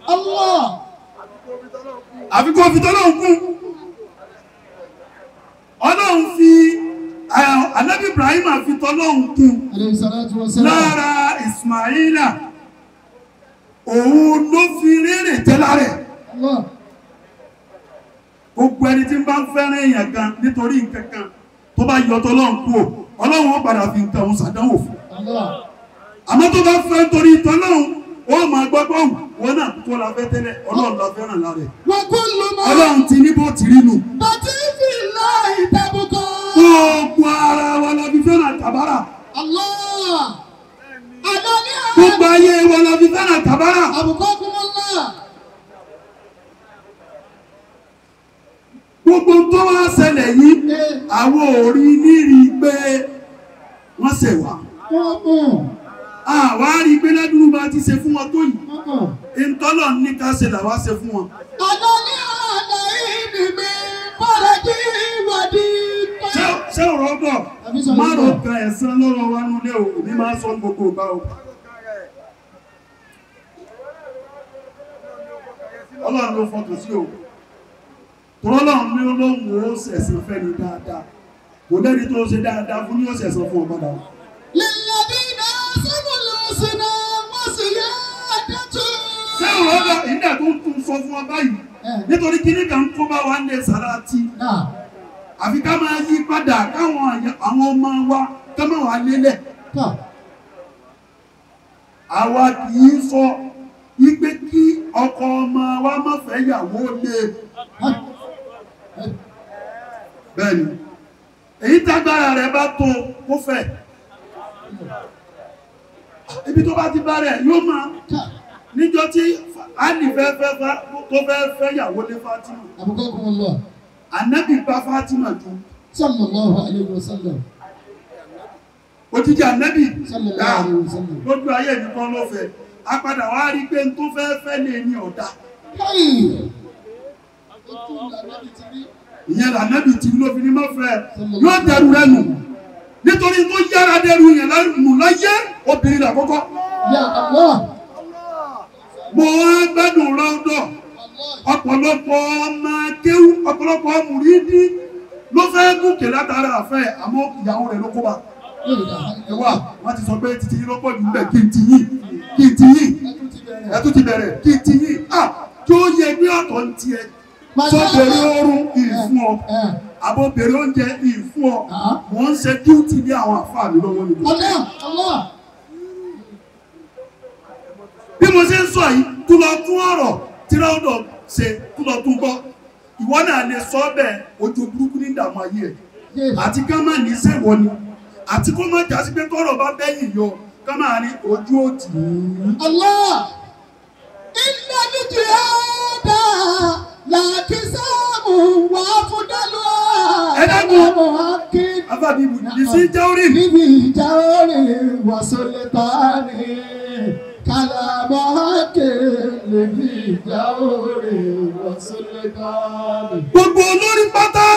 Àfi kó o fi tọ́lọ́hún kún. Ọlọ́run fi Ànábì Ibrahim fi tọ́lọ́hún kún lára Ismaila, òun ló fi rérè jẹ́ lára ẹ̀. Gbogbo ẹni tí ń bá ń fẹ́ràn èèyàn kan nítorí nǹkan kan tó bá yọ tọ́lọ́hún kú o, Ọlọ́run ó padà fi nǹkan òun ṣàdánwò fún. Àmọ́ tó bá fẹ́ nítorí tọ́lọ́hún, ó máa gbọ́ pé wọn náà kó la fẹ́ tẹ́lẹ̀, Ọlọ́run la fẹ́ràn lára ẹ̀. Ọlọ́run ti ní bó ti rí nù. Gbogbo ara wa la fi fẹ́ràn tàbárà. Gbogbo ayé wa la fi fẹ́ràn tàbárà. Gbogbo tó wá ṣẹlẹ̀ yìí, àwọn ò rí nírí pé wọ́n ṣẹ̀ wá. Àwa rí pé ládùúgbò bá ti ṣe fún wọn tó yìí. Ìtọ́lọ̀ ní ká ṣe làwa ṣe fún wọn. Ṣé ọ̀rọ̀ bọ̀? Má lọ ka ẹ̀san lọ́rọ̀ wa nulẹ̀ o, èmi máa sọ gbogbo ìgbà o. Ọlọ́run ló fọkàn sí o. Tọ́lọ́run ní olóhùn ó ṣẹ̀san fẹ́ni dáadáa. Kò lẹ́ni tó ṣe dáadáa fún ní ó ṣẹ̀san fún ọmọdé. Ṣé ọ̀rọ̀ bọ̀? Ìdá tó ń tún sọ fún ọ báyìí. Nítorí kíní kan kó bá wa ń lè sàrà tí. Àfi ká máa yí padà káwọn àwọn ọmọ wa ká máa wà lélẹ̀. Àwa kì í sọ wípé kí ọkọ ọmọ wa má fẹ́ yàwó lé. Bẹ́ẹ̀ni, èyí tágbára rẹ̀ bá tó kó fẹ́. Ibi tó bá ti bá rẹ̀ yóò máa níjọ́ tí Ali fẹ́ fẹ́ tó fẹ́ fẹ́ yàwó lé Fatima. Ànábì bá Fatima jù. Sallallahu alayhi wa sallam. Òjijì Ànábì sallallahu alayhi wa sallam. Lójú ayé mi kan ló fẹ́. A padà wá rí pé n tó fẹ́ fẹ́ lè ní ọ̀dà. Ìyẹn l'Ànábì tí ló fi ní mọ́ fẹ́. Yóò dẹrù rẹ nù. Nítorí tó yára dẹrù yẹn nù láyé obìnrin làkọ́kọ́. Ya Allah. Mo wá gbádùn rọ́ńdọ̀. Ọ̀pọ̀lọpọ̀ ọmọ kéwú, ọ̀pọ̀lọpọ̀ mùrídí ló fẹ́ gòkè látara àfẹ́, àmọ́ ìyàwó rẹ̀ ló kó bá. Ẹ wá, wọ́n ti sọ pé títí yín ló pọ̀ jù níbẹ̀, kí n ti yín, kí n ti yín, ẹ tún ti bẹ̀rẹ̀, kí n ti yín. À kí ó yẹ gbé ọ̀tọ̀ ń tiẹ̀. Sọ bèrè oorun ìfún ọ, àbọ̀ bèrè oúnjẹ ìfún ọ, mò ń ṣe díútì ní àwọn àfáà mi lọ́wọ́ nìkan. Bí mo ṣe ń sọ yìí, tún lọ tún ọ̀rọ̀ tí ráúdọ̀ ṣe tún lọ tún gbọ́. Ìwọ náà lè sọ bẹ́ẹ̀, ojú burúkú ní ìdààmú ayé ẹ̀. Àti ká má ní sẹ́wọ̀ ni, àti kó má jásí pé tọ́rọ̀ bá bẹ́yìn yọ, ká máa ní ojú òtì. Allah inna al-jihada laqisamu wa afdalu. Ẹ dákun, afábí ibùdó sí jáórì. Níbi jáórì wa sultani. Gbogbo olórí pátá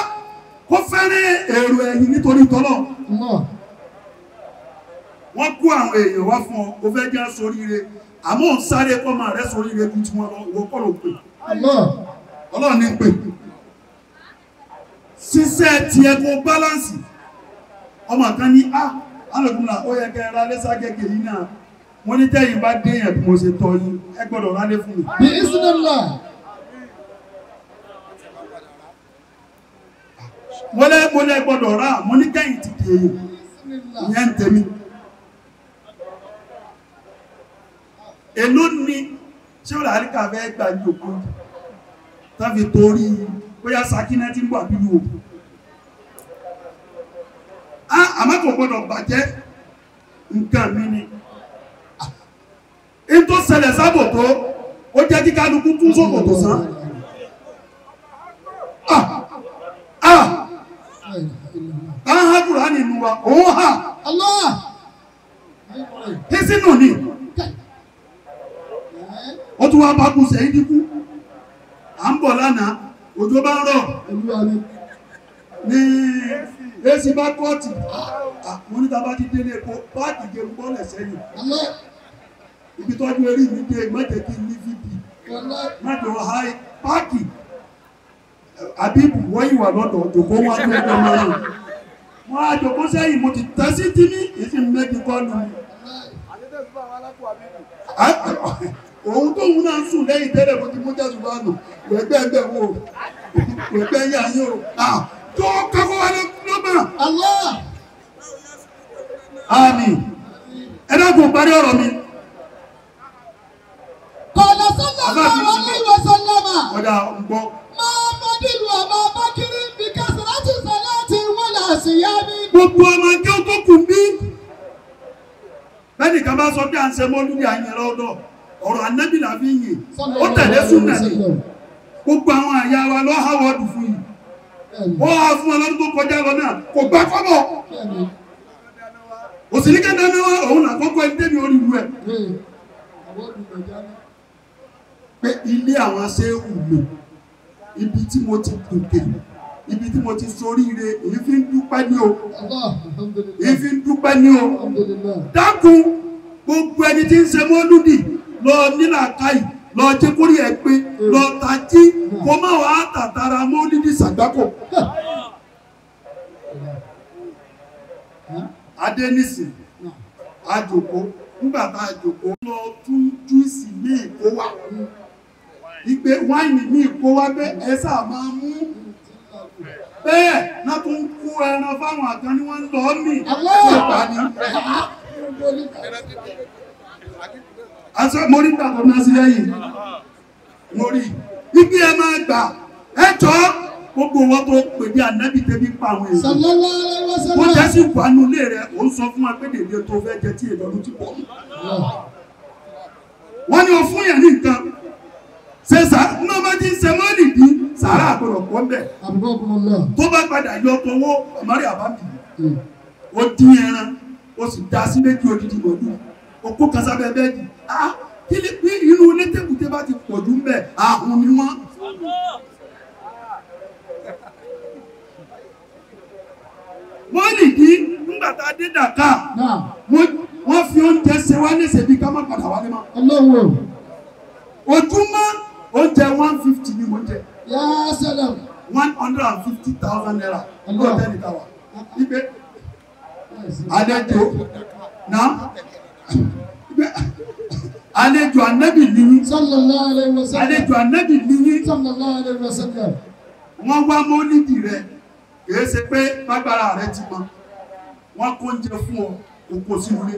kó fẹ́rẹ̀ èrò ẹ̀yìn nítorí tọ́lọ̀. Wọ́n kó àwọn èèyàn wá fún ọ, o fẹ́ jẹ́ sóríire, àmọ́ ò ń sáré kọ́ máa rẹ́ sóríire ju tí wọ́n lọ, ìwọ kọ́ ló pè. Ọlọ́run ní pè. Ṣiṣẹ́ tiẹ̀ kó báláǹsì. Ọmọ kan ní á, alùpùpù ó yẹ kẹ́ ẹ ra lẹ́sà gẹ́gẹ́ yìí náà. Wọ́n ní tẹ́yìn bá dé yẹn bí mo ṣe tọ́ yín, ẹ gbọ́dọ̀ rálé fún mi. Bí ìsìnlá. Mo lẹ́ gbọ́dọ̀ rà mo ní kẹ́yìn ti dè é ìyẹn ń tẹ̀mí. Èló ni ṣé ó làálíkà fẹ́ gbà ní òkú tàbí torí bóyá sakínà tí ń bọ̀ àbílù òkú. Àmọ́ kò gbọ́dọ̀ bàjẹ́ nǹkan mi ni. In tó ṣẹlẹ̀ sábò tó ó jẹ́ kí kálukú tún sókòtò sán. Tá ń há Kùránì nínú wa, òun hà. Hísínù ni. Ó tún wá bá kú sẹ́yìn dínkù. À ń bọ̀ lánàá, òjò bá ń rọ̀. Ní èsì bá kọ́ọ̀tì, mo ní ta bá ti délé epo, páàkì gẹrun bọ́ọ̀lẹ̀ sẹ́yìn. Ibi tọ́jú eré mi dé, má jẹ́ kí n ní VP. Má jọ háì páàkì. Àbíbù wọ́n yìí wà lọ́dọ̀ jòkó wá tó ẹgbẹ́ mọ́rùn. Wọ́n á jòkó sẹ́yìn, mo ti tẹ́ sí tí ní ìsìn méjì kọ́ lu. Òun tóun náà ń sùn lẹ́yìn tẹ́lẹ̀ mo ti mú jẹ́sùn bá nù. Wẹ̀gbẹ́ ẹgbẹ́ wo, wẹ̀gbẹ́ yà yín o. Tó kọ́kọ́ wá lọ́gbọ̀n. Àmín. Ẹ dákun parí ọ̀rọ̀ mi. Qala sallallahu alaihi wa sallama. Ọ̀dà ń gbọ́. Máa fọdílù ọba Bákírí bí kásìrátì sàláàtì wala síyámi. Gbogbo ọmọ akẹ́ tó kù bí. Bẹ́ẹ̀ni kan bá sọ pé à ń ṣe mọ́lúdì àyìn lọ́dọ̀. Ọ̀rọ̀ ànábì là fi yìn. Ó tẹ̀lé súnà ni. Gbogbo àwọn àyà wa lọ́ háwọ́dù fún yìí. Ó há fún ọlọ́dún tó kọjá lọ náà. Kò gbà kọ́bọ̀. Òsì ní kẹ́ńdà náà òun làkọ́kọ́ ẹni tẹ́mi orí ìlú ẹ̀. Pé ilé àwọn aṣẹ́wù mi, ibi tí mo ti gòkè, ibi tí mo ti soríire, èyí fi ń dúpẹ́ ní o. Èyí fi ń dúpẹ́ ní o. Dákun gbogbo ẹni tí ń ṣe mọ́lúdì lọ nílàkàyè lọ jẹ́ kórì ẹ̀ pé lọ tají kó má wàá tàtàrà mọ́lúdì sàgbákò. Adénísì àjòkó nígbà tá a jòkó lọ tún júìsì míì kó wá ìgbé wáìnì míì kó wá pé ẹ sáà máa mú bẹ́ẹ̀ náà tún kó ẹran fáwọn àgbọn ni wọ́n ń lọ mì ṣèpá ni. Aṣọ mo rí gbàgbọ́ náà sí lẹ́yìn mo rí ibi ẹ máa gbà ẹ jọ gbogbo wọn tó pè ní ànábì tẹbí pa àwọn èèyàn. Sallallahu alaihi wasallam. Ó jẹ́ sí ìwánú ilé rẹ̀ ó ń sọ fún wa pé dèdè tó fẹ́ jẹ tí ìdọ́dún ti pọ̀. Wọ́n ní o fún yẹn ní nǹkan. Ṣé náà bá ti ń ṣe mọ́ọ̀lì bí sàrà àgbọ̀dọ̀ pọ̀ mbẹ̀. Tó bá padà yọ tọwọ́ ọ̀mọ́rí àbámi. Ó dín ẹran, ó sì dá sí méjì odidi mọ̀lú. Ó kó kan sábẹ́ bẹ́ẹ̀dì. Kí ni bí inú ilé tẹ̀kùté bá ti pọ̀ jù mbẹ̀, àhùn ni wọ́n. Wọ́n lè dín nígbà tá a dé Dakar wọ́n fi oúnjẹ ṣe wá léṣe bí ká má padà wálé mọ́. Ojúmọ́ oúnjẹ 150 ni mo ń jẹ. 150,000 naira ló tẹ́ ní tàwa. Ibẹ̀ àlejò náà ibẹ̀ àlejò ànábì nìyí. Àlejò ànábì nìyí. Wọ́n wá mọ́lídì rẹ̀. Kìí ṣe pé bágbára rẹ ti mọ wọ́n kó oúnjẹ fún ọ o kó sínú ilé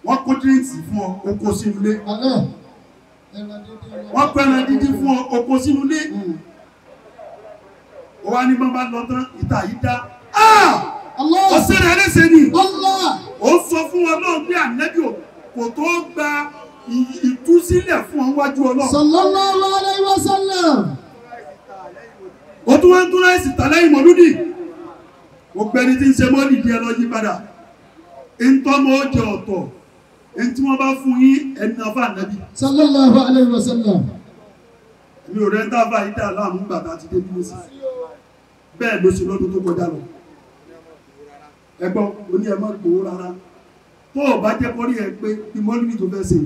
wọ́n kó díríǹsì fún ọ o kó sínú ilé wọ́n kó ẹran dídí fún ọ o kó sínú ilé ó wá ní bàbá lọ tán ìta yìí dá ọ̀sẹ̀ rẹ̀ léṣe ni ó sọ fún ọ náà pé ànábì kò tó gba ìtúsílẹ̀ fún ọ wájú Ọlọ́run. Sallallahu alaihi wasallam. Ó tún wá ń tún láìsí tàlẹ́yìn mọ̀lúdì gbogbo ẹni tí ń ṣe mọ́lì díẹ̀ lọ yí padà ntọ́mọ ó jẹ ọ̀tọ̀ ntí wọ́n bá fún yín ẹni náà fà nẹ́bí. Sallallahu alaihi wasallam. Mi ò rẹ́ ń dábàá yìí dà láàmú gbàtà ti dé bí ó sì bẹ́ẹ̀ ló ṣe lọ́dún tó kọjá lọ. Ẹ̀gbọ́n o ní ẹ má gbowó rárá tó o bá jẹ́ kórí ẹ pé bí mọ́lúdì tó fẹ́ ṣe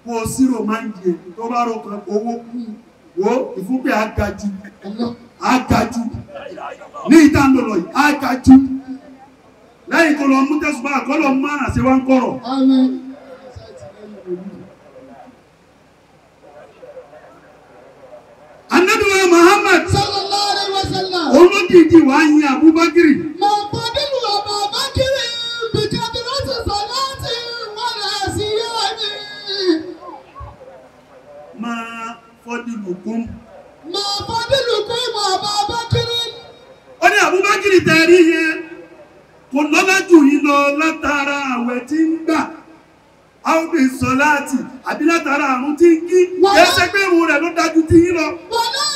kó o sírò máa ń di ẹ tó bá rọ kan owó kú wo ìfúnpẹ́ àgàjù agaju ní ìta ń lọ yìí agaju lẹ́yìn kó lọ mú tẹ̀sùbá kó lọ mú àrànṣe wá ń kọ̀rọ̀. Ànábì wa Muhammad sallallahu alaihi وسلم. Òun ló dìídì wá yin Abubakar. ما فضل أبا بكر بكثرة صلاة ولا صيام. Máa fọ́dìlùkún. ما فضلكم أبا بكر. Ó ní Abubakar tẹ̀rí yẹn kò lọ́lá jù yín lọ látara àwẹ̀ tí ń gbà áwùbí sọláàtì àbí látara àrùn tí ń kí. Kìí ṣe pé irun rẹ̀ ló dájú tí yín lọ.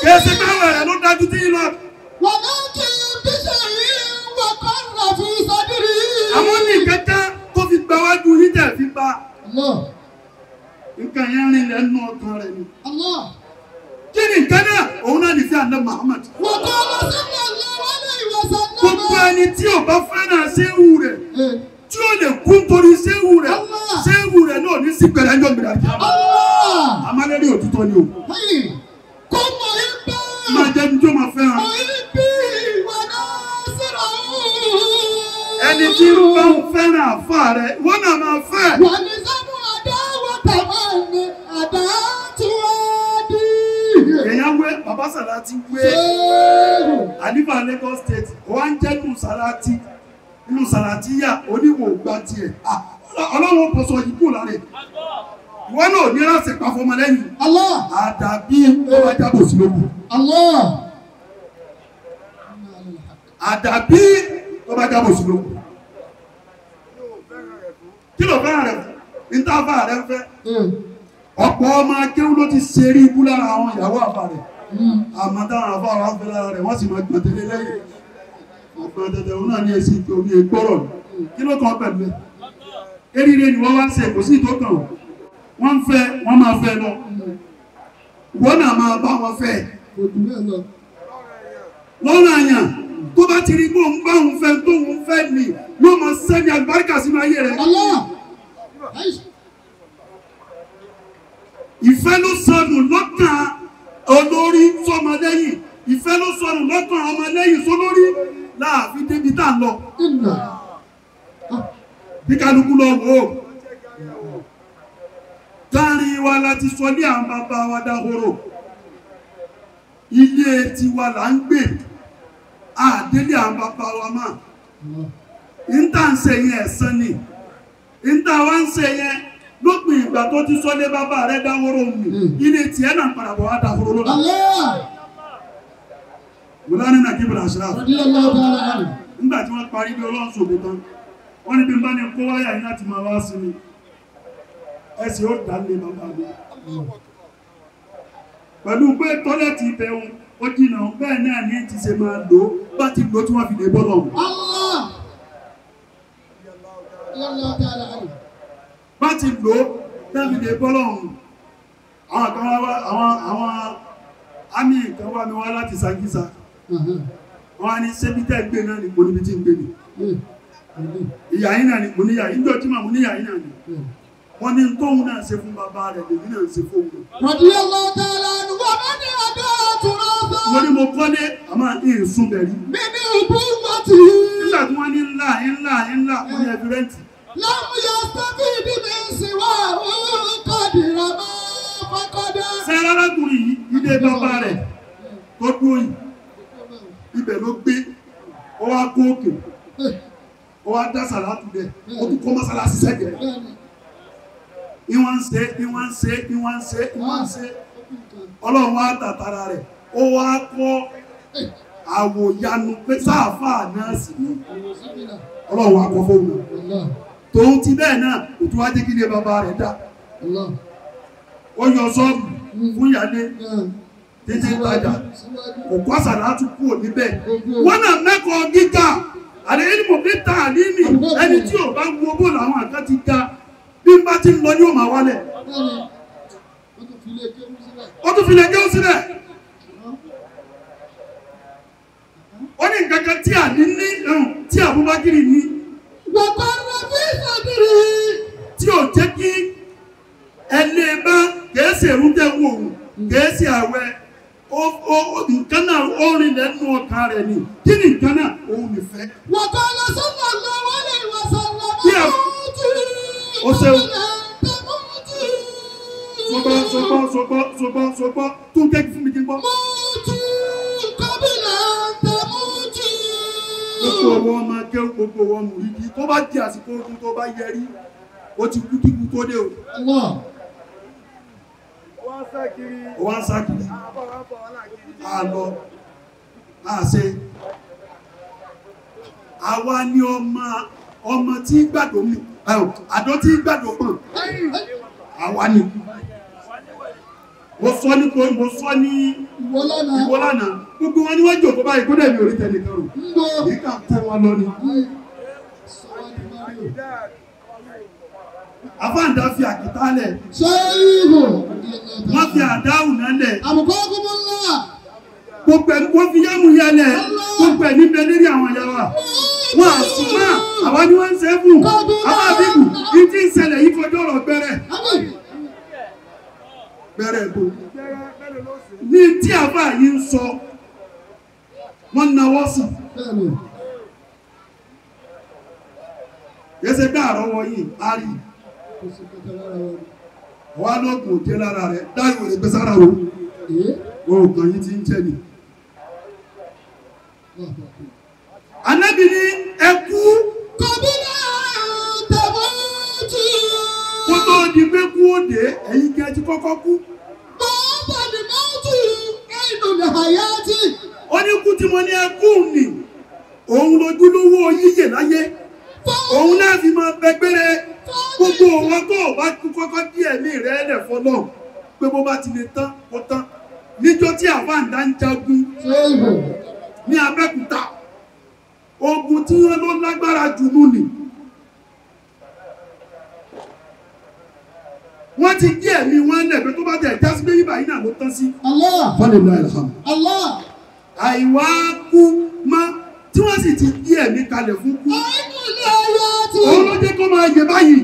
Kìí ṣe pé àwẹ̀ rẹ̀ ló dájú tí yín lọ. ولكن بشيء وقر في صدره. Àwọn ní kẹ́kẹ́ tó fi gba wájú yín tẹ̀ fi gba. الله Nǹkan yẹn rìn lẹ́nu ọkàn rẹ̀ ni. الله. Kí ni nǹkan náà? Òun náà nìfẹ́ àná Muhammad. وقال صلى الله عليه وسلم. Gbogbo ẹni tí ò bá fẹ́ràn ṣéwù rẹ̀ tí ó lè kú nítorí ṣéwù rẹ̀ ṣéwù rẹ̀ náà ní sí gbẹ̀rẹ̀ ẹjọ́ gbẹ̀rẹ̀ àti. الله. Amálẹ́rí òtítọ́ ni o. هي. كن محبا. Máa jẹ́ ní tí ó máa fẹ́ràn. محبي وناصره. Ẹni tí ń bá ń fẹ́ràn àfa rẹ̀ wọ́n náà máa fẹ́. ولزم عداوة من أداة وادي. Èèyàn wé bàbá Sàlátì wé Àlífà Lagos State wọ́n á ń jẹ́ nù Sàlátì nù Sàlátì yà oníwò gba tiẹ̀. Ọlọ́run ó bọ̀sọ̀ yìí kúrò lára ẹ̀. Ìwọ náà ò ní láti pa fọmọ lẹ́yìn. الله. Àdàbí ó bá jábọ̀ sí lóko. الله. Àdàbí ó bá jábọ̀ sí lóko. Kí ló fẹ́ràn rẹ̀ fún? Níta fà rẹ̀ ń fẹ́. Ọ̀pọ̀ ọmọ akéwú ló ti ṣeré ibú lára àwọn ìyàwó àfà rẹ̀. Àmọ́ táwọn àfà wa ń fẹ́ lára rẹ̀ wọ́n sì máa gbọ̀n tẹ́lẹ̀ lẹ́yìn. Ọ̀gbọ̀n tẹ̀tẹ̀ òun náà ní èsì omi ìgbọ́rọ̀. Kí ló kàn pẹ̀lú ẹ̀? Eríire ni wọ́n wá ń ṣe kò sí ìtókàn. Wọ́n ń fẹ́ wọ́n máa fẹ́ lọ. Wọ́n náà máa bá wọn fẹ́. Lọ́nà àyàn tó bá ti rí pé òun bá òun fẹ́ tóun fẹ́ nì yóò máa sẹ́ni àlùbáríkà sínú ayé rẹ̀. الله. Ìfẹ́ ló sọnù lọ́kàn olórí sọmọlẹ́yìn. Ìfẹ́ ló sọnù lọ́kàn ọmọlẹ́yìn sólórí láàfin débi tá a lọ. إنا. Bí kálukú lọ wò ó. Káàrin wa la ti sọ ní àwọn bàbá wa dahoro. Ilé tiwa là ń gbé. Àdélé àwọn bàbá wa mọ̀. Ìta ń ṣe yẹn ẹ̀san ni. Ìta wa ń ṣe yẹn lópin ìgbà tó ti sọ lé bàbá rẹ̀ dahoro mi. Ilé tiẹ̀ náà padà bọ̀ wá dahoro lọ́la. الله. Mùlánì náà kíbla Ashraf. رضي الله تعالى عنه. Nígbà tí wọ́n parí bí Ọlọ́run ṣògo tán, wọ́n ní bí n bá ní kó wáyà yín láti máa wá sí mi. Ẹsẹ̀ ó dá lé bàbá mi. Pẹ̀lú pé tọ́lẹ̀tì ibẹ̀ òun ó jìnnà bẹ́ẹ̀ náà ní ti ṣe máa lò ó bá ti lò ó tí wọ́n fi lè bọ́ lọ́hùn. الله. رضي الله تعالى عنه. Bá ti lò ó tí wọ́n fi lè bọ́ lọ́hùn. Àwọn kan wá àwọn àmì kan wá mi wá láti Sangisa. Wọ́n á ní ṣébi tẹ́ gbé náà ní mo níbi tí ń gbé ni. Ìyá yín náà ni mo níyà yín jọ tí màá mo níyà yín náà ni. Wọ́n ní tóun náà ṣe fún bàbá rẹ̀ lèmi náà ṣe fóun náà. رضي الله تعالى عنه. ومن أداة Mo راسه ní mo kọ́lé àmọ́ ìsún bẹ̀rí. من أبوته Nígbà tí wọ́n ní ńlá ńlá ńlá mo ní ẹbí rẹ́ǹtì. لم يستفيد من سواه قدر ما فقد. Ṣé arákùnrin yìí ilé bàbá rẹ̀ tó dúró yìí ibẹ̀ ló gbé ó wá kó òkè ó wá dá sàlátù bẹ̀ ó tún kọ́ mọ́sálásí sẹ́gbẹ̀ẹ́. Ìwọ̀n ń ṣe ìwọ̀n ń ṣe ìwọ̀n ń ṣe ìwọ̀n ń ṣe Ọlọ́run wá tàtàrà rẹ̀ ó wá kọ́ àwòyanu pé sáàfà náà sì ni Ọlọ́run wá kọ́ fóun náà. Tòun ti bẹ́ẹ̀ náà kò tún wá jẹ́ kí ilé bàbá rẹ̀ dá. Ó yọ sọ́ọ̀bù fún ìyálé títí ń tajà kò kó àsàlátù kúrò níbẹ̀. Wọ́n náà mẹ́kọ̀ọ́ gíga àlẹ́ ìlú bí ta àlímì ẹni tí ò bá wo bó làwọn àkàn ti ga bí n bá ti ń lọ ní òmà wálẹ̀. Ó tún fi lè gé ó sílẹ̀. Ó ní nǹkan kan tí àní ní tí Abubakar ní وقر في صدره. tí ò jẹ́ kí ẹlẹ́ bá kèésì èrúndẹ̀ wò ó kèésì àwẹ̀ nǹkan náà ó rìn lẹ́nu ọkàn rẹ̀ ni kí ni nǹkan náà òun nìfẹ́. وقال صلى الله عليه وسلم Yeah. موتي Ó ṣeun. قبل أن تموتي. Sọgbọ́ sọgbọ́ sọgbọ́ sọgbọ́ sọgbọ́ tún kẹ́kí fún mi kí n gbọ́. موتي قبل أن Gbogbo wọn máa kẹ́ gbogbo wọn mú ibi tó bá di àsìkò ogun tó bá yẹrí ó ti kú kíkú tó dé o. Ó wá ń sá kiri. A lọ a ṣe. Àwa ni ọmọ tí gbàdó mi àdó tí gbàdó pọ̀n. Àwa ni. Mo sọ ní ìwọ lánàá. Gbogbo wọn ni wọ́n jòkó báyìí kó dẹ̀ mi ò rí tẹnìkan rò. Ìkà kó wọn lọ ni. Àfáàndá fi àkìtá lẹ̀. Wọ́n fi àdáhùn náà lẹ̀. Gbogbo ẹ̀ wọ́n fi yámú yá lẹ̀. Gbogbo ẹ̀ níbẹ̀ lérí àwọn ìyá wa. Wọ́n á sùn mọ́ àwa ni wọ́n ń ṣe fún. Àwọn àbíkù ní tí ń ṣẹlẹ̀ yìí kọjọ́ ọ̀rọ̀ gbẹrẹ. Gbẹrẹ bò. Ní tí àbá yìí ń sọ, wọ́n nawọ́ sí. Yẹ́sẹ̀ gbá àrọ́wọ́ yìí, á rí. Wà lóògùn òjé lára rẹ̀, dáìwò lè gbé sára o. Oògùn yìí ti ń jẹ́ ni. Ànábì ní ẹ kú. Kó tó di pé kú òde, ẹ̀yin kí ẹ ti kọ́kọ́ kú. Ó ní kú tí mo ní ẹ kú ni, òun lójúlówó yíyè láyé. Òun náà fi máa bẹ gbére. Gbogbo wọn tó bá kọ́kọ́ díẹ̀ ní rẹ̀ lẹ̀ fọlọ́ pé bó bá ti lè tán kó tán. Níjọ́ tí àfáàndá ń jagun ní Abẹ́òkúta, ogun tí wọ́n ló lágbára jù nù ni. Wọ́n ti gé ẹ̀mí wọn lẹ̀ pé tó bá tẹ̀ jásí pé bíbá yìí náà ló tán sí. Àìwá kú mọ́ tí wọ́n sì ti gé ẹ̀mí kalẹ̀ fún kú. Òun ló jẹ́ kó máa yẹ báyìí.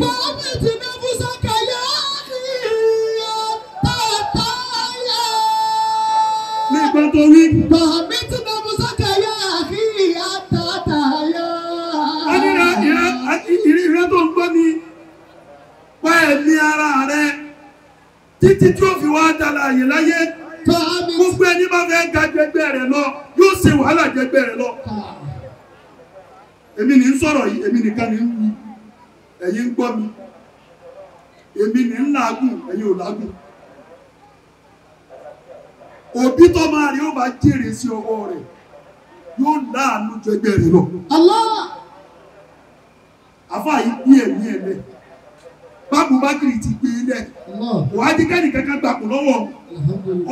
Ní ìgbọ́n tó wí. A ní ìrẹ́ tó ń gbọ́ mi, pa ẹ̀mí ara rẹ̀ títí tí ó fi wá dára àyè láyé. Gbogbo ẹni bá fẹ́ ga jẹgbẹ́ rẹ̀ lọ, yóò ṣe wàhálà jẹgbẹ́ rẹ̀ lọ. Èmi ní ń sọ̀rọ̀ yìí, èmi nìkan ní ń wí, ẹ̀yin ń gbọ́ mi. Èmi ní ń làágùn, ẹ̀yin ò làágùn. Òbí tó máa rí ó bá jèrè sí ọwọ́ rẹ̀, yóò láàánú jẹgbẹ́ rẹ̀ lọ. Àfáà yìí gbé ẹ̀mí ẹ̀ lẹ̀. Báàbù Bákìrì ti gbé lẹ̀. Wàá di kẹ́ni kankan gbàkú lọ́wọ́.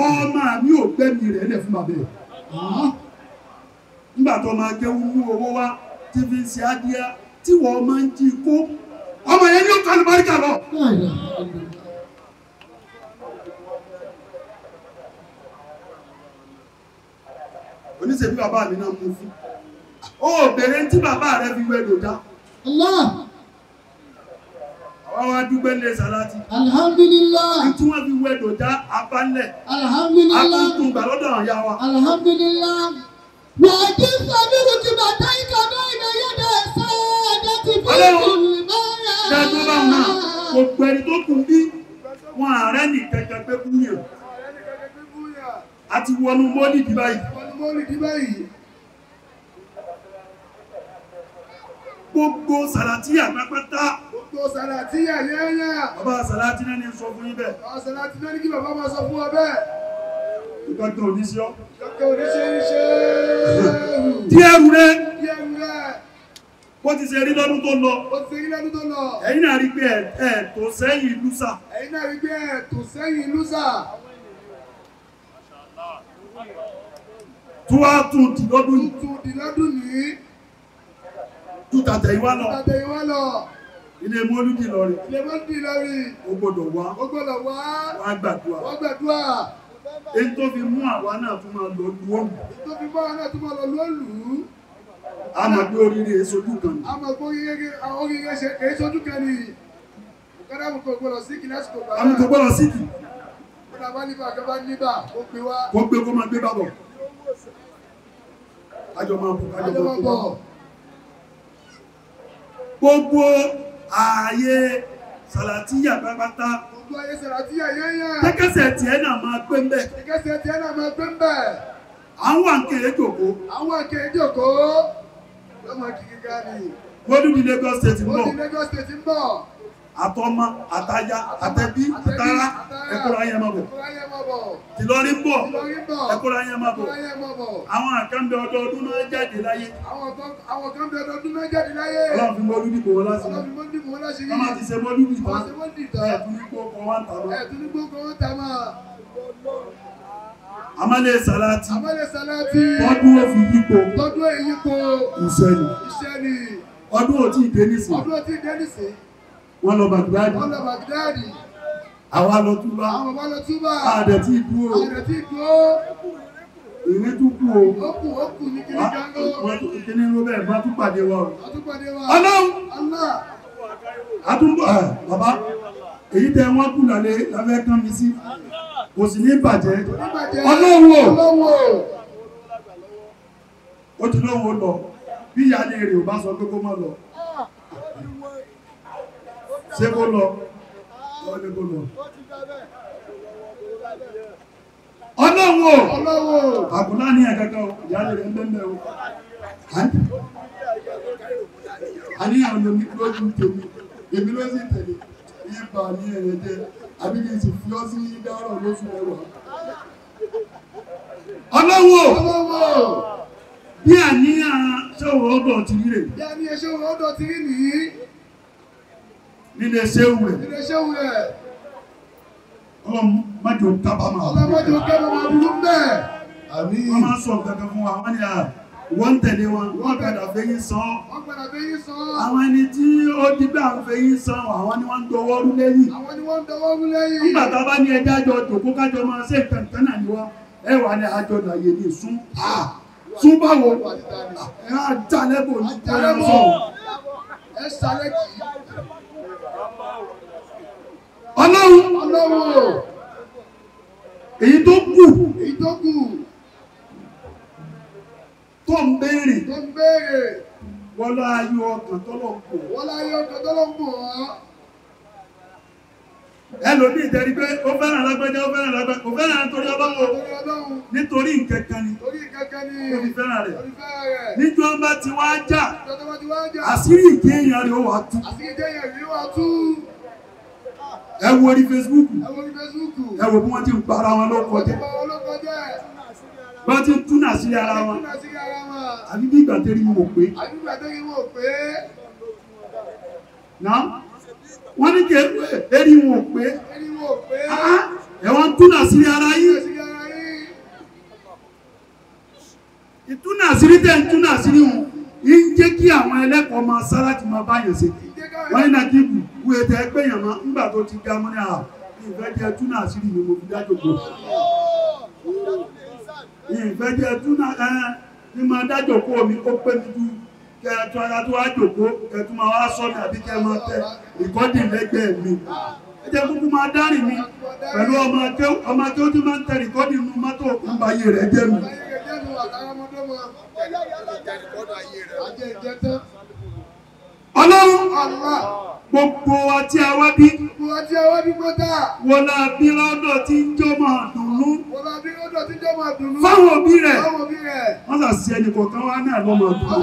Ọmọ mi ò gbẹ́mi rẹ̀ lẹ̀ fún bàbá ẹ̀. Nígbà tó máa jẹ́ mú owó wá tí fi ń ṣe adìẹ tí wọ́n máa ń jí kó. Ọmọ yẹn ní ó kọ́ àlùbáríkà lọ. Oníṣègùn bàbá mi náà mú fún. Ó bèrè tí bàbá rẹ̀ fi wẹ̀ lòdà. Àwọn wa dúpẹ́ lé Sàlátì. Alhamdulillah. Tí wọ́n fi wẹ̀ lòdà abalẹ̀. Alhamdulillah. Akúntún gbà lọ́dọ̀ àwọn ìyá wa. Alhamdulillah. Wàjí sàbírù ti bàtà ìkànnì ìnáyẹ̀dẹ̀ sáadà ti fi kùlù mọ́ra. Dájú bá wọn náà, gbogbo ẹni tó kù bí wọn ààrẹ nìkan kan pé kú yàn. A ti wọnú mọ́lìdì báyìí. Gbogbo Sàlátì àpapátá. Gbogbo Sàlátì yẹ́yẹ́. Bàbá Sàlátì náà ní sọ fún yín bẹ́ẹ̀. Bàbá Sàlátì náà ní kí bàbá máa sọ fún wa bẹ́ẹ̀. Ìgbàgbọ́ òní sí ọ́. Ìgbàgbọ́ òní ṣe ń ṣe. Díẹ̀ rú rẹ̀. Díẹ̀ rú rẹ̀. Bó ti ṣe rí lọ́dún tó lọ. Bó ti ṣe rí lọ́dún tó lọ. Ẹ̀yin náà rí pé ẹ̀ tó sẹ́yìn lúsà. Ẹ̀yin náà rí pé ẹ̀ tó sẹ́yìn lúsà. Tó wá tún di lọ́dún yìí. Tún di lọ́dún yìí. Tún tàtẹ̀ ìwá lọ. Tàtẹ̀ ìwá lọ. Ilé mọ́lúdì lọ́rin. Ilé mọ́lúdì lọ́rin. Ó gbọ́dọ̀ wá. Ó gbọ́dọ̀ wá. Wá gbàdúrà. Wá gbàdúrà. Èyí tó fi mú àwa náà tún máa lọ lu òlù. Èyí tó fi mú àwa náà tún máa lọ lu òlù. A mọ̀ pé oríire èso ojú kan ni. A mọ̀ pé oríire èso ojú kan ni. Bùkádà mú kò gbọ́dọ̀ síkì lásìkò bàbá. Àmì kò gbọ́dọ̀ síkì. Kódà bá níbà kó bá níbà kó gbé wá. Kó gbé kó máa gbé bàbọ̀. Kájọ máa bọ̀ kájọ máa bọ̀. Gbogbo ààyè Sàlátìyà pátápátá. Gbogbo ààyè Sàlátìyà yẹ́yẹ́. Kẹ́kẹ́sẹ̀ tiẹ̀ náà máa gbé ń bẹ̀. Kẹ́kẹ́sẹ̀ tiẹ̀ náà máa gbé ń bẹ̀. Àwọn àǹkèrè jòkó. Àwọn àǹkèrè jòkó. Mọ́lúdì Lagos State ń bọ̀. Àtọmọ, àtaya, àtẹbí, àtara, ẹ̀kọ́ra yẹn máa bọ̀. Tìlọrin bọ̀, ẹ̀kọ́ra yẹn máa bọ̀. Àwọn àkànbẹ ọdọọdún náà jáde láyé. Ọlọ́run fi mọ́lúdì bò wọ́n láti rí. Wọ́n máa ti ṣe mọ́lúdì tán. Ẹ̀ẹ́dún ní gbókò wọn tà mọ́. Amálẹ̀ sàláàtì. Tọ́dún ó fi yípo. Ìṣẹ́ni. Ọdún ò tí ì dé nísìn. Wọ́n lọ Bàgídádì. Àwa lọ Túbà. Àdẹ̀ tí ì dúró. Ìrìn tún kú o. Kíní ló bẹ́ẹ̀ bá tún pàdé wa o. Ọlọ́run. Àtúnbọ̀ bàbá èyí tẹ wọ́n kù lálẹ́ láfẹ́ kán mi sí. Kò sì ní bàjẹ́. Ọlọ́run o. Ó ti lóhun ó lọ. Bí ìyáálé rẹ̀ ò bá sọ pé kó má lọ. Ṣé kó lọ? Ó ní kó lọ. Ọlọ́run o. Àbùlá ní ẹ̀kẹ́kẹ́ o, ìyáálé rẹ̀ ń bẹ́ẹ̀ o. Àníyàn lomi lójú tèmi, èmi ló sì tẹ̀lé. Ibà ní ẹ̀yẹ jẹ́, àbí kí n sì fi ọ́ sí dárọ̀ lóṣù ẹwà. Ọlọ́run o. Bí àníyàn ṣòwò ọdọ̀ ti rí rè. Bí àníyàn ṣòwò ọdọ̀ ti rí nìyí. Nílé ṣéwù rẹ̀. Nílé ṣéwù rẹ̀. Ọlọ́run má jẹ́ ó kábàámọ̀. Ọlọ́run má jẹ́ ó kábàámọ̀ aburú bẹ́ẹ̀. Àmín. Wọ́n máa ń sọ nǹkan kan fún wa, wọ́n ní à wọ́n ń tẹ̀lé wọn, wọ́n padà fẹ́yìn sàn. Wọ́n padà fẹ́yìn sàn. Àwọn ẹni tí ó dígbà ń fẹ́yìn sàn, àwọn ni wọ́n ń dọwọ́ rú lẹ́yìn. Àwọn ni wọ́n ń dọwọ́ rú lẹ́yìn. Nígbà tá a bá ní ẹja jọ jòkó kájọ máa ṣe kankan náà ni wọ́n, ẹ wà ní àjọ làyè ní sún. Sún báwo? Ẹ á jalẹ́bò ní Jalẹ́bò. Ẹ ṣàlẹ̀ kì í. Ọlọ́run. Ọlọ́run. Èyí tó kù. Èyí tó kù. Tó ń béèrè. Tó ń béèrè. Wọ́n lọ ayọ̀ ọkàn tọ́lọ̀ ń bò. Wọ́n lọ ayọ̀ ọkàn tọ́lọ̀ ń bò ọ́. Ẹlòmíì tẹ́rí pé ó fẹ́ràn lágbájá, ó fẹ́ràn lágbájá, ó fẹ́ràn nítorí Ọlọ́run. Nítorí nǹkankan ni. Torí nǹkankan ni. Ó fi fẹ́ràn rẹ̀. Ó fi fẹ́ràn rẹ̀. Níjọ́ bá ti wá jà. Níjọ́ bá ti wá jà. Àṣírí ìkéyàn rẹ̀ ó wà tú. Àṣírí ìkéyàn rẹ̀ ó wà tú. Ẹ wo orí Facebook. Ẹ wo orí Facebook. Ẹ wo bí wọ́n ti ń para wọn lóko jẹ́. Wọ́n ti ń túnà sí ara wọn. Àbí bí ìgbà tẹ́rí wọn ò pé. Àbí ìgbà tẹ́rí wọn ò pé. Náà wọ́n ní kí eri wọn ò pé. Eri wọn ò pé. Ẹ wọ́n ń túnà sí ara yín. Ìtúnà sírí tẹ̀ ń túnà sírí wọn. Ń jẹ́ kí àwọn ẹlẹ́kọ̀ọ́ máa sá láti máa bá yàn ṣe. Wọ́n ní Nàkíbù wú ètò ẹgbẹ́ yàn mọ́ nígbà tó ti ga mọ́ ní à ìfẹ́ jẹ́ túnà sírí mi mo fi dájò kó. Ìfẹ́ jẹ́ túnà ẹ́ ní máa dájò kó mi ó pé mi ju kẹ́ ẹ tún ara tó wá jòkó kẹ́ ẹ tún máa wá sọ mi àbí kẹ́ ẹ máa tẹ ìkọ́dì lẹ́gbẹ̀ẹ́ mi. Ẹ jẹ́ kúkú máa dárìn mi pẹ̀lú ọmọ akéwò tí máa ń tẹ ìkọ́dì nínú mọ́tò ń ba ayé rẹ̀ jẹ́ mi. Ọlọ́run gbogbo wa tí a wá bí wọ́n la bí lọ́dọ̀ tí ń jọmọ dùnú fáwọn òbí rẹ̀ wọ́n sà sí ẹnì kọ̀ọ̀kan wá náà lọ́mọ dùnú.